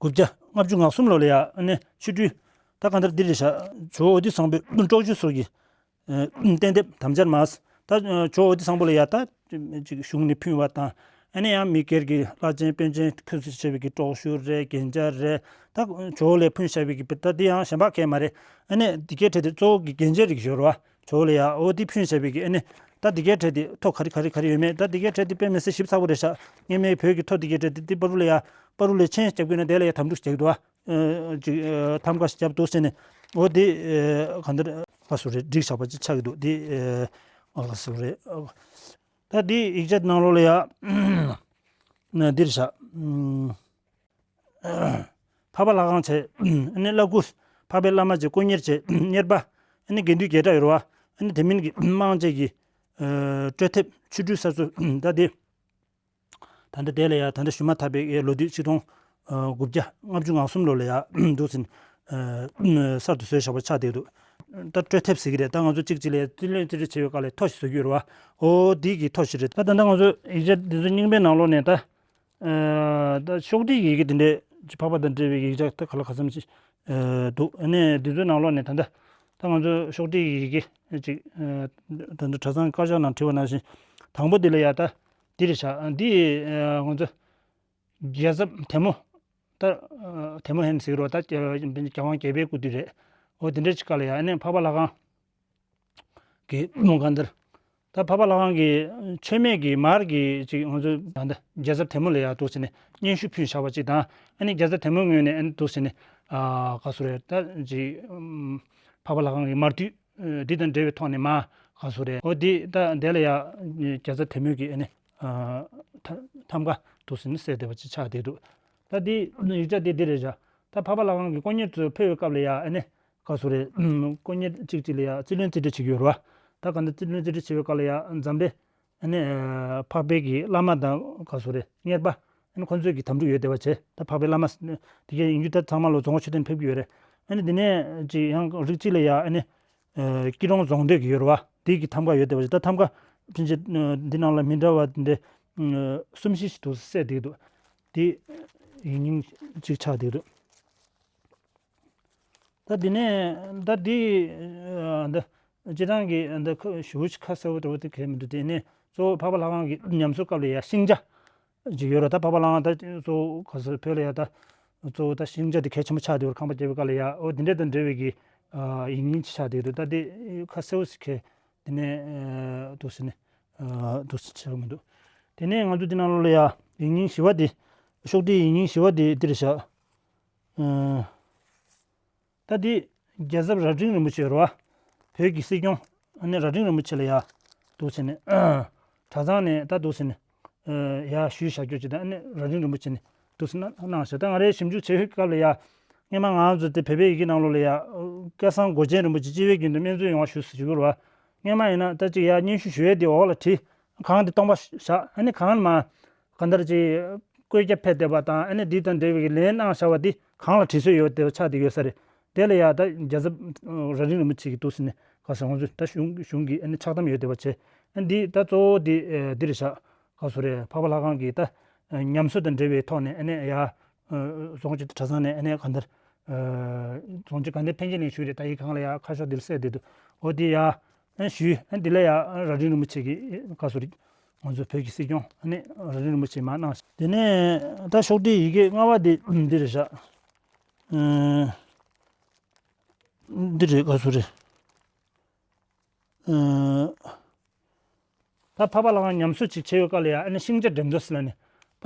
དགུ་བརྒྱ་ལྔ་བཅུ་ང་གསུམ་ལོ་ལ་ཡ་ཨ་ནི་ཆོ་འཕྲུལ་ད་གང་ལྟར་འདི་རེད་ཤག་ཇོ་བོ་ཨོ་ཏི་བཟང་པོའི་སྲོག་བཅད་སོགས་ཀྱི་ཨ་གཏན་འདེབས་དམ་བཅར་མ། ད་ཇོ་བོ་ཨོ་ཏི་བཟང་པོ་ལ་ཡ་ད་ཅིག་གཞུང་ནས་ཕུལ་བ་དང་། ཨ་ནི་ཡང་མི་སྒེར་གྱི་བླ་ཆེན་དཔོན་ཆེན་ཕུལ་བྱས་པའི་གི་པྲོག་ཞུ་རེད། རྒྱན་ཆ་རེད། ད་ཇོ་བོ་ལ་ཕུལ་བཞག་པའི་གི་ད་འདི་ཡང་གཞན་པ་གང་ཡང་མ་རེད། ཨ་ནི་འདི་གའི་གྲས་དེ་གཙོ་བོ་གི་རྒྱན་ཆའི་རིགས་ཡོད་རེད་བ། ཇོ་བོ་ལ་ཡ་འོ་འདི་ཕུལ་བཞག་པའི་གི་ཨ་ནི་ད་འདི་གའི་གྲས་དེ་ཐོ་ག་རེ་ག་རེ་ག་རེ་ཡོད་མེད། ད་འདི་གའི་གྲས་དེ་དཔེ་མི་སྲིད་ཞིབ་ཚགས་པོ་རེད་ཤག་སྔོན་མའི་བོད་ཀྱི་ཐོ་འདི་གའི་གྲས་དེ་འདི་པར་བུ་ལ་ཡ་པར་བུ་ལ་ཆེན་རྒྱབ་དགོས་ན་དེ་ལ་ཡ་དམ་ཕྲུག་རྒྱག་འདུག་བ། ཨ་ཅིག་ཨ་ཐམ་ཀ་ཞིག་རྒྱབ་འདུག་ཟེར་ནས། འོ་འདི་ཨ་གང་ལྟར་ཨ་སུ་རེད་བསྒྲིགས་བཞག་པ་ཅིག་ཆགས་ཀྱི་འདུག་འདི་ཨ་ཨ་སུ་རེད། ད་འདི་ཡིག་ཆ་ནང་ལོགས་ལ་ཡ་ན་འདིར་བཞག་འཕགས་པ་ལྷ་ཁང་བྱས། ཨ་ནི་བླ་སྐུ་འཕགས་པའི་བླ་མ་བྱས། དཀོན་གཉེར་བྱས། གཉེར་པ་ཨ་ནི་དགེ་འདུན་རྒྱལ་གྲགས་ཡོད་རེད་བ། ཨ་ནི་དེ་མིན་གྱི་དམངས་གཅེས་ཀྱི་སྤྲོད་ཐེབས་ཆུ་འགྲུལ་ས་ཚོ་ད་དེ། ད་ལྟ་དེ་ལ་ཡ་ད་ལྟ་ཞུ་མ་ཐག་པའི་ལོ་དུས་ཆིག་སྟོང་དགུ་བརྒྱ་ལྔ་བཅུ་ང་གསུམ་ལོ་ལ་ཡ་འདུག་ཟིན། གསར་དུ་བཟོས་བཞག་པ་ཆགས་བསྡད་འདུག་ད་སྤྲོད་ཐེབས་ཟེར་གྱི་རེད། ད་ང་ཚོ་གཅིག་གཅིག་ལ་རྩིས་ལེན་རྩིས་སྤྲོད་བྱེད་པའི་སྐབས་ལ་ཐོ་ཞིག་བཟོ་གི་ཡོད་རེད་བ། ཨོ་དེ་གི་ཐོ་ཞིག་རེད། ད་ད་ལྟ་ང་ཚོ་ཡིག་ཆ་འདི་ཚོ་རྙིང་པའི་ནང་ལོགས་ནས་ད་ད་ཤོག་དྲིལ་ཡི་གེ་དེ་འདྲའི་ཕག་པ་དང་འབྲེལ་བའི་ཡིག་ཆ་ད་ག་ལ་ག་ཚོད་ཅིག་འདུག་ཨ་ནི་འདི་ཚོའི་ནང་ལོགས་ནས་ད་ལྟ་ད་ང་ཚོ་ཤོག་དྲིལ་ཡི་གེ་ཅིག་ད་ལྟ་གྲྭ་ཚང་དཀར་ཆག་ནང་བྲིས་པ་ནང་བཞིན་དང་པོ་འདི་ལ་ཡ་ད། འདི་རེད་ཤག་འདི་ང་ཚོ་རྒྱལ་ཚབ་དེ་མོ། ད་དེ་མོ་ཧན་ཟེར་རོ། ད་རྒྱལ་དབང་བརྒྱད་པའི་སྐུ་དུས་རེད། འོ་དེ་འདྲ་ཅིག་སྐབས་ལ་ཡ་ཨ་ནི་འཕགས་པ་ལྷ་ཁང་གི་མོ་ག་འདིར། ད་འཕགས་པ་ལྷ་ཁང་གི་མཆོད་མེ་གི་མར་གི་ཅིག་ང་ཚོ་ད་ལྟ་རྒྱལ་ཚབ་དེ་མོ་ལ་ཡ་འདུག་ཟེར་ནས་སྙན་ཞུ་ཕུལ་བཞག་པ་ཅིག་དང་། ཨ་ནི་རྒྱལ་ཚབ་དེ་མོའི་ངོས་ནས་ཨ་ནི་འདུག་ཟེར་ནས་ག་ཟེར་རེད། ད་ཅིག་འཕགས་པ་ལྷ་ཁང་གི་མར་ཐུད། འདི་དང་འབྲེལ་བའི་ཐོག་ནས་མ་ག་ཟེར་རེད། འོ་འདི་ད་འདི་ལ་ཡ་རྒྱལ་ཚབ་དེ་མོ་གི་ཨ་ནི་ཐམ་ཐམ་ག་འདུག་ཟེར་ནས་གསལ་བསྡད་པ་ཅིག་ཆགས་བསྡད་འདུག་ད་འདི་ཡིག་ཆ་འདི་འདི་རེད་བཞག་ད་འཕགས་པ་ལྷ་ཁང་གི་དཀོན་གཉེར་ཚོ་ཕེབས་པའི་སྐབས་ལ་ཡ་ཨ་ནི་ག་ཟེར་རེད། དཀོན་གཉེར་གཅིག་གཅིག་ལ་ཡ་རྩིས་ལེན་རྩིས་སྤྲོད་བྱེད་ཀྱི་ཡོད་རེད་བ། ད་ག་འདི་རྩིས་ལེན་རྩིས་སྤྲོད་བྱེད་པའི་སྐབས་ལ་ཡ་འཛམ་བུའི་ཨ་ནི་འཕགས་པའི་གི་བླ་མ་དང་ག་ཟེར་རེད། གཉེར་པ་ཨ་ནི་ཁོང་ཚོས་ཀྱི་དམ་ཕྲུག་ཡོད་བསྡད་པ་བྱས། ད་འཕགས་པའི་བླ་མ་དེ་གའི་ཡིན་རྒྱུ་ད་ཚང་མ་ལོ་རྫོང་ཁ་མཆོད་རྟེན་ཕེབས་ཀྱི་ཡོད་རེད། ཨ་ནི་དེ་ནས་ཅིག་ཡང་རིགས་གཅིག་ལ་ཡ་ཨ་ནི་སྐྱིད་གྲོང་རྫོང་སྡོད་ཀྱི་ཡོད་རེད་བ། དེ་གི་ཐམ་ག་ཡོད་བསྡད་པ་བྱས། ད་ཐམ་ག་ཕྱིན་ཆད་འདི་ནང་ལ་མི་འདྲ་བ་འདི་གསུམ་བཞི་ཞིག་འདུག་གསལ་བསྡད་འདུག་དེ་ཡིག་རྙིང་ཅིག་ཆགས་བསྡད་འདུག་ད་འདི་ནས་ད་འདི་འདི་སྤྱིར་བཏང་གི་འདི་ཁ་ཞེ་པོ་ཅིག་ཁ་གསལ་པོ་འདྲ་བོ་དེ་གས་མི་འདུག་དེ་ནས་གཙོ་བོ་འཕགས་པ་ལྷ་ཁང་གི་ཉམས་གསོ་སྐབས་ལ་ཡ་ཤིང་ཆ་ཅིག་ཡོད་རེད། ད་འཕགས་པ་ལྷ་ཁང་ད་གཙོ་བོ་ག་ཟེར་བོད་ལ་ཡ་ད་གཙོ་བོ་ད་ཤིང་ཆ་དེ་གལ་ཆེན་པོ་ཆགས་བསྡད་ཡོད་རེད། ཁང་པ་བརྒྱབ་པའི་སྐབས་ལ་ཡ་འོ་དེ་འདྲ་དང་འབྲེལ་བའི་གི་ཡིག་རྙིང་ཅིག་ཆགས་བསྡད་འདུག་ད་དེ་ཁ་གསལ་པོ་ཞིག་གས་དེ་ནས་འདུག་ཟེར་ནས་འདུག་ཟེར་ཆགས་མི་འདུག་དེ་ནས་ང་ཚོ་དེ་ནང་ལོགས་ལ་ཡ་ཡིག་རྙིང་བཞི་པ་དེ་ཤོག་དྲིལ་ཡིག་རྙིང་བཞི་པ་དེ་འདི་རེད་ཤག་ད་འདི་རྒྱལ་ཚབ་རྭ་སྒྲེང་རིན་པོ་ཆེ་རེད་བ། བོད་ཀྱི་སྲིད་སྐྱོང་ཨ་ནི་རྭ་སྒྲེང་རིན་པོ་ཆེ་ལ་ཡ་འདུག་ཟེར་ནས་གྲྭ་ཚང་ནས་ད་འདུག་ཟེར་ནས་ཡ་ཞུས་བཞག་རྒྱུ་ཅིག་ད་ཨ་ནི་རྭ་སྒྲེང་རིན་པོ་ཆེ་ནས་འདུག་ཟེར་ན་གནང་བཞག་ད་ང་རའི་ཞིབ་འཇུག་བྱེད་ཡུལ་སྐབས་ལ་ཡ་སྔས་མ་ང་ཚོ་དེ་བོད་པའི་ཡི་གེ་ནང་ལོགས་ལ་ཡ་སྐལ་བཟང་མགོ་ཅན་རིན་པོ་ཆེ་སྤྱི་བོའི་རྒྱུན་དུ་སྨན་བཙུན་ཡོང་བ་ཞུས་ཟེར་ཞུ་གི་རེད་བ། སྔས་མ་ཡིན་ན་ད་ཅིག་ཡ་སྙན་ཞུ་ཞུ་ཡས་དེ་འོག་ལ་བྲིས། གང་དེ་སྟོང་པ་བཞག་ཨ་ནི་གང་མ་གང་ལྟར་ཅིག་བཀོད་ཁྱབ་ཕེབས་བསྡད་པ་དང་ཨ་ནི་འདི་དང་འབྲེལ་བའི་ལན་གནང་བཞག་པ་འདི་གང་ལ་བྲིས་སྲོལ་ཡོད་བསྡད་པ་ཆགས་བསྡད་ཡོད་ས་རེད། དེ་ལ་ཡ་ད་རྒྱལ་ཚབ་རྭ་སྒྲེང་རིན་པོ་ཆེ་གིས་འདུག་ཟེར་ནས་ག་ཟེར་ང་ཚོ་ད་གཞུང་གཞུང་གི་ཨ་ནི་ཕྱག་དམ་ཡོད་བསྡད་པ་བྱས། ཨ་ནི་འདི་ད་གཙོ་བོ་འདི་འདི་རེད་ཤག་ག་ཟེར་རེད། འཕགས་པ་ལྷ་ཁང་གི་ད་ཉམས་གསོ་དང་འབྲེལ་བའི་ཐོག་ནས་ཨ་ནི་ཡ་རྫོང་སྤྱི་གྲྭ་ཚང་ནས་ཨ་ནི་གང་ལྟར་རྫོང་སྤྱི་དགའ་ལྡན་ཕན་ཆད་གླིང་ཞུས་རེད། ད་ཡིག་སྒང་ལ་ཡ་ཁ་ཤོག་འདིར་གསལ་བསྡད་འདུག་འོ་འདི་ཡ་ཨ་ཞུས། ཨ་འདི་ལ་ཡ་རྭ་སྒྲེང་རིན་པོ་ཆེ་གི་བཀའ་ཟུར་ང་ཚོ་བོད་ཀྱི་སྲིད་སྐྱོང་ཨ་ནི་རྭ་སྒྲེང་རིན་པོ་ཆེ་མར་གནང་། དེ་ནས་ད་ཤོག་དྲིལ་ཡི་གེ་ལྔ་པ་འདི་འདི་རེད་ཤག་འདི་རེད། བཀའ་ཟུར་རེད། ད་འཕགས་པ་ལྷ་ཁང་ཉམས་གསོ་ཅིག་བྱེད་ཡོད་སྐབས་ལ་ཡ་ཨ་ནི་ཤིང་ཆ་འགྲེམས་ཚོགས་ཟེར་ལ་ནི། ད་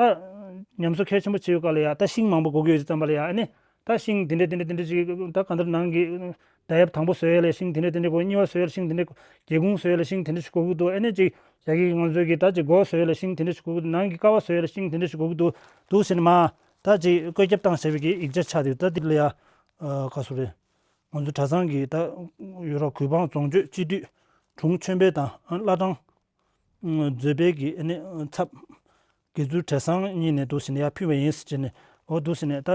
ཉམས་གསོ་གལ་ཆེན་པོ་བྱེད་ཡོད་སྐབས་ལ་ཡ་ད་ཤིང་མང་པོ་དགོས་ཀྱི་ཡོད་ཙམ་པ་ལ་ཡ་ཨ་ནི་ད་ཤིང་དེ་འདྲ་དེ་འདྲ་དེ་འདྲ་ཅིག་ད་གང་ལྟར་ནང་གི་མདའ་ཡབ་དང་པོ་བཟོ་ཡས་ལ་ཤིང་དེ་འདྲ་དེ་འདྲ་དགོས། གཉིས་པ་བཟོ་ཡས་ལ་ཤིང་དེ་འདྲ་དགོས། སྒེའུ་ཁུང་བཟོ་ཡས་ལ་ཤིང་དེ་འདྲ་ཞིག་དགོས་ཀྱི་འདུག་ཨ་ནི་ཅིག་ཡ་གི་ང་ཚོའི་གི་ད་ཅིག་སྒོ་བཟོ་ཡས་ལ་ཤིང་དེ་འདྲ་ཞིག་དགོས་ཀྱི་འདུག་ནང་གི་ཀ་བ་བཟོ་ཡས་ལ་ཤིང་དེ་འདྲ་ཞིག་དགོས་ཀྱི་འདུག་འདུག་ཟེར་ནས་མ་ད་ཅིག་བཀོད་ཁྱབ་བཏང་བྱས་པའི་གི་ཡིག་ཆ་ཆགས་འདུག་ད་འདི་ལ་ཡ་ག་ཟེར་རེད། ང་ཚོ་གྲྭ་ཚང་གི་ད་ཡོད་ར་གུས་འབངས་རྫོང་སྤྱོད་སྤྱི་འཐུས་དྲུང་ཆེན་པོ་དང་བླ་བྲང་མཛོད་དཔོན་གྱི་ཨ་ནི་ཚབ་དགེ་ཚུལ་བྲེ་བཟང་གཉིས་ནས་འདུག་ཟེར་ནས་ཡར་ཕུལ་བ་ཡིན་ཟེར་ནས། འོ་འདུག་ཟེར་ནས་ད་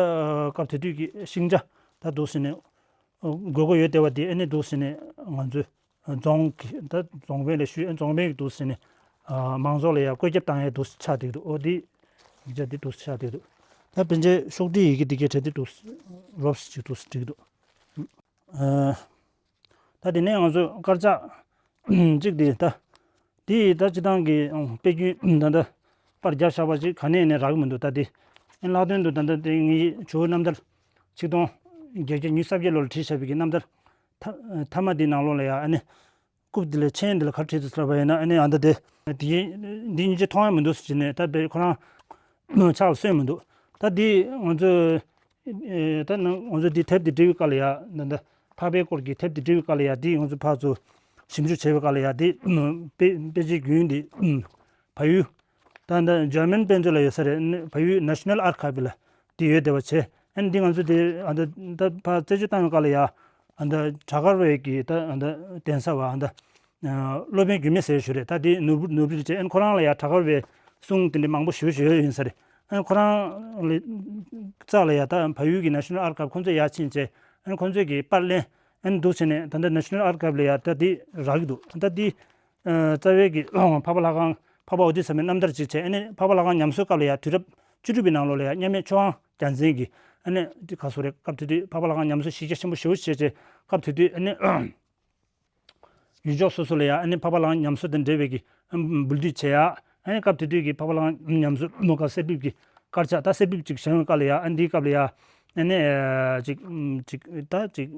སྐབས་དེ་དུས་ཀྱི་ཤིང་ཆ་ད་འདུག་ཟེར་ནས་དགོས་མཁོ་ཡོད་བསྡད་པ་དེ་ཨ་ནི་འདུག་ཟེར་ནས་ང་ཚོའི་རྫོང་གི་ད་རྫོང་དཔོན་ལ་ཞུས། རྫོང་དཔོན་གྱིས་འདུག་ཟེར་ནས་མང་ཚོགས་ལ་ཡར་བཀོད་ཁྱབ་བཏང་ཡས་འདུག་ཆགས་བསྡད་འདུག་འོ་འདི་ཡིག་ཆ་འདི་འདུག་ཆགས་བསྡད་འདུག་ད་ཕན་ཆད་ཤོག་དྲིལ་ཡི་གེ་འདི་གའི་གྲས་འདི་འདུག་རོབ་ཅིག་འདུག་བྲིས་འདུག་ད་དེ་ནས་ང་ཚོ་དཀར་ཆག་གཅིག་དེ་ད་དེ་ད་སྤྱི་བཏང་གི་དཔེ་རྒྱུན་ད་ལྟ་པར་རྒྱབ་བཞག་པ་ཅིག་ག་ནས་ནས་རག་གི་མི་འདུག་ད་དེ་ཨེ་ལྷག་དོན་དུ་ད་ལྟ་དེ་ངའི་ཇོ་བོ་རྣམ་ཐར་ཆིག་སྟོང་བརྒྱད་བརྒྱ་ཉི་ཤུ་རྩ་བརྒྱད་ལོ་ལ་བྲིས་བཞག་པའི་གི་རྣམ་ཐར་མཐའ་མ་དེའི་ནང་ལོགས་ལ་ཡ་ཨ་ནི་རྐུབ་འདི་ལ་མཆན་འདི་ལ་ག་རེ་བྲིས་འདུག་ཟེར་བ་ཡིན་ན་ཨ་ནི་ཨ་ད་དེ་དེ་འདི་གཉིས་ཆ་མཐོང་ཡ་མི་འདུག་ཟེར་ནས་ད་དཔེ་ཁོ་རང་ཕྱག་ལ་སོན་མི་འདུག་ད་འདི་ང་ཚོ་ཨེ་ད་ནང་ང་ཚོ་འདི་དེབ་འདི་འབྲི་བའི་སྐབས་ལ་ཡ་ད་ད་འཕགས་པའི་སྐོར་གྱི་དེབ་འདི་འབྲི་བའི་སྐབས་ལ་ཡ་འདི་ང་ཚོ་ཕར་ཚུར་ཞིབ་འཇུག་བྱེད་པའི་སྐབས་ལ་ཡ་འདི་དཔེ་དཔེ་ཆའི་རྒྱུན་འདི་བལ་ཡུལ་ད་ད་འཇར་མན་དཔེ་མཛོད་ལ་ཡོད་ས་རེད། བལ་ཡུལ་National Archive ལ་འདི་ཡོད་བསྡད་པ་བྱས། ཨ་ནི་འདི་ང་ཚོ་འདི་ཨ་ད་ད་ཕར་རྩད་གཅོད་བཏང་བའི་སྐབས་ལ་ཡ་ ཨ་ད་བྲག་དཀར་པའི་གི་ད་ཨ་ད་གདན་ས་བ་ཨ་ད་སློབ་དཔོན་རྒྱུད་སྨད་ཟེར་ཞུ་རེད། ད་དེ་ནོར་བུ་ནོར་བུ་རིན་ཆེན་ཨན་ཁོ་རང་ལ་ཡ་བྲག་དཀར་པའི་གསུང་དེ་འདྲ་མང་པོ་ཞུ་ཞུ་ཡོད་ཡིན་ས་རེད། ཨན་ཁོ་རང་ལ་རྩ་ལ་ཡ་ད་བལ་ཡུལ་གི་National Archive ཁོ་ཚོས་ཡ་ཕྱིན་བྱས་ཨན་ཁོ་ཚོས་གི་པར་ལེན་ཨན་འདུག་བྱས་ནས་ད་ལྟ་National Archive ལ་ཡ་ད་དེ་རག་གི་འདུག་ད་དེ་རྩ་བའི་གི་འཕགས་པ་ལྷ་ཁང་འཕགས་པ་ཨོ་ཏི་ཟམ་པའི་རྣམ་ཐར་ཅིག་བྱས། ཨ་ནི་འཕགས་པ་ལྷ་ཁང་ཉམས་གསོའི་སྐབས་ལ་ཡ་དུས་རབས་བཅུ་དྲུག་པའི་ནང་ལོགས་ལ་ཡ་མཉམ་མེད་ཆོས་དབང་རྒྱལ་མཚན་གྱིས་ཨ་ནི་དེ་ག་སོ་རེད། སྐབས་དེ་དུས་འཕགས་པ་ལྷ་ཁང་ཉམས་གསོ་གཞི་རྒྱ་ཆེན་པོ་ཞེ་པོ་བྱས་བྱས་སྐབས་དེ་དུས་ཨ་ནི་ཡུལ་ཕྱོགས་སོ་སོ་ལ་ཡ་ཨ་ནི་འཕགས་པ་ལྷ་ཁང་ཉམས་གསོ་དང་འབྲེལ་བའི་གི་འབུལ་སྡུད་བྱས་ཡ། ཨ་ནི་སྐབས་དེ་དུས་ཀྱི་འཕགས་པ་ལྷ་ཁང་ཉམས་གསོ་མོ་ག་གསེར་ཕུབ་ཀྱི་དཀར་ཆག་ད་གསེར་ཕུབ་ཅིག་བཞེངས་པའི་སྐབས་ལ་ཡ་ཨ་ནི་འདིའི་སྐབས་ལ་ཡ་ཨ་ནི་ཅིག་ཅིག་ད་ཅིག་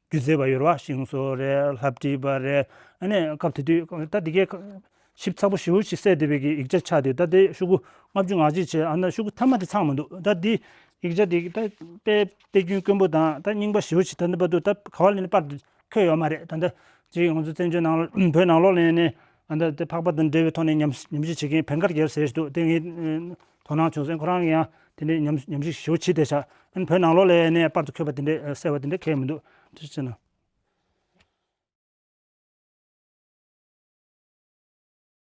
སྒྱུ་རྩལ་པ་ཡོད་རེད་བ། ཤིང་བཟོ་རེད། ལྷ་བྲིས་པ་རེད། ཨ་ནི་སྐབས་དེ་དུས་ད་འདི་གའི་ཞིབ་ཚགས་པོ་ཞེ་པོ་ཞིག་གསལ་བསྡད་པའི་གི་ཡིག་ཆ་ཆགས་དུས་ད་དེ་ཤོག་གུ་ལྔ་བཅུ་ང་གཅིག་བྱས། ཨ་ན་ཤོག་གུ་མཐའ་མ་དེ་ཚང་མི་འདུག་ད་འདི་ཡིག་ཆ་དེ་ད་དཔེ་དཔེ་རྒྱུན་དཀོན་པོ་དང་ད་རྙིང་པ་ཞེ་པོ་ཞིག་ད་འདི་བར་དུ་ད་ག་བ་ལ་ནི་པར་དུ་འཁོད་ཡོད་མ་རེད། ད་ད་ཅིག་ང་ཚོ་བཙན་བྱོལ་ནང་ལ་བོད་ནང་ལོགས་ལ་ནི་ཨ་ད་དེ་འཕགས་པ་དང་འབྲེལ་བའི་ཐོག་ནས་ཉམས་ཉམས་ཞིབ་བྱེད་མཁན་བན་དཀར་རྒྱལ་ཟེར་ཞིག་འདུག་དེ་ངས་དོ་སྣང་བྱུང་སོང་། ཁོ་རང་གིས་ཡང་དེ་འདྲའི་ཉམས་ཉམས་ཞིབ་ཞེ་པོ་བྱས་བསྡད་ཤག་ཨ་ནི་བོད་ནང་ལོགས་ལ་ནི་པར་དུ་འཁོད་པ་དེ་འདྲའི་གསལ་བ་དེ་འདྲ་འཁོད་མི་འདུག་དེ་བྱས་ན།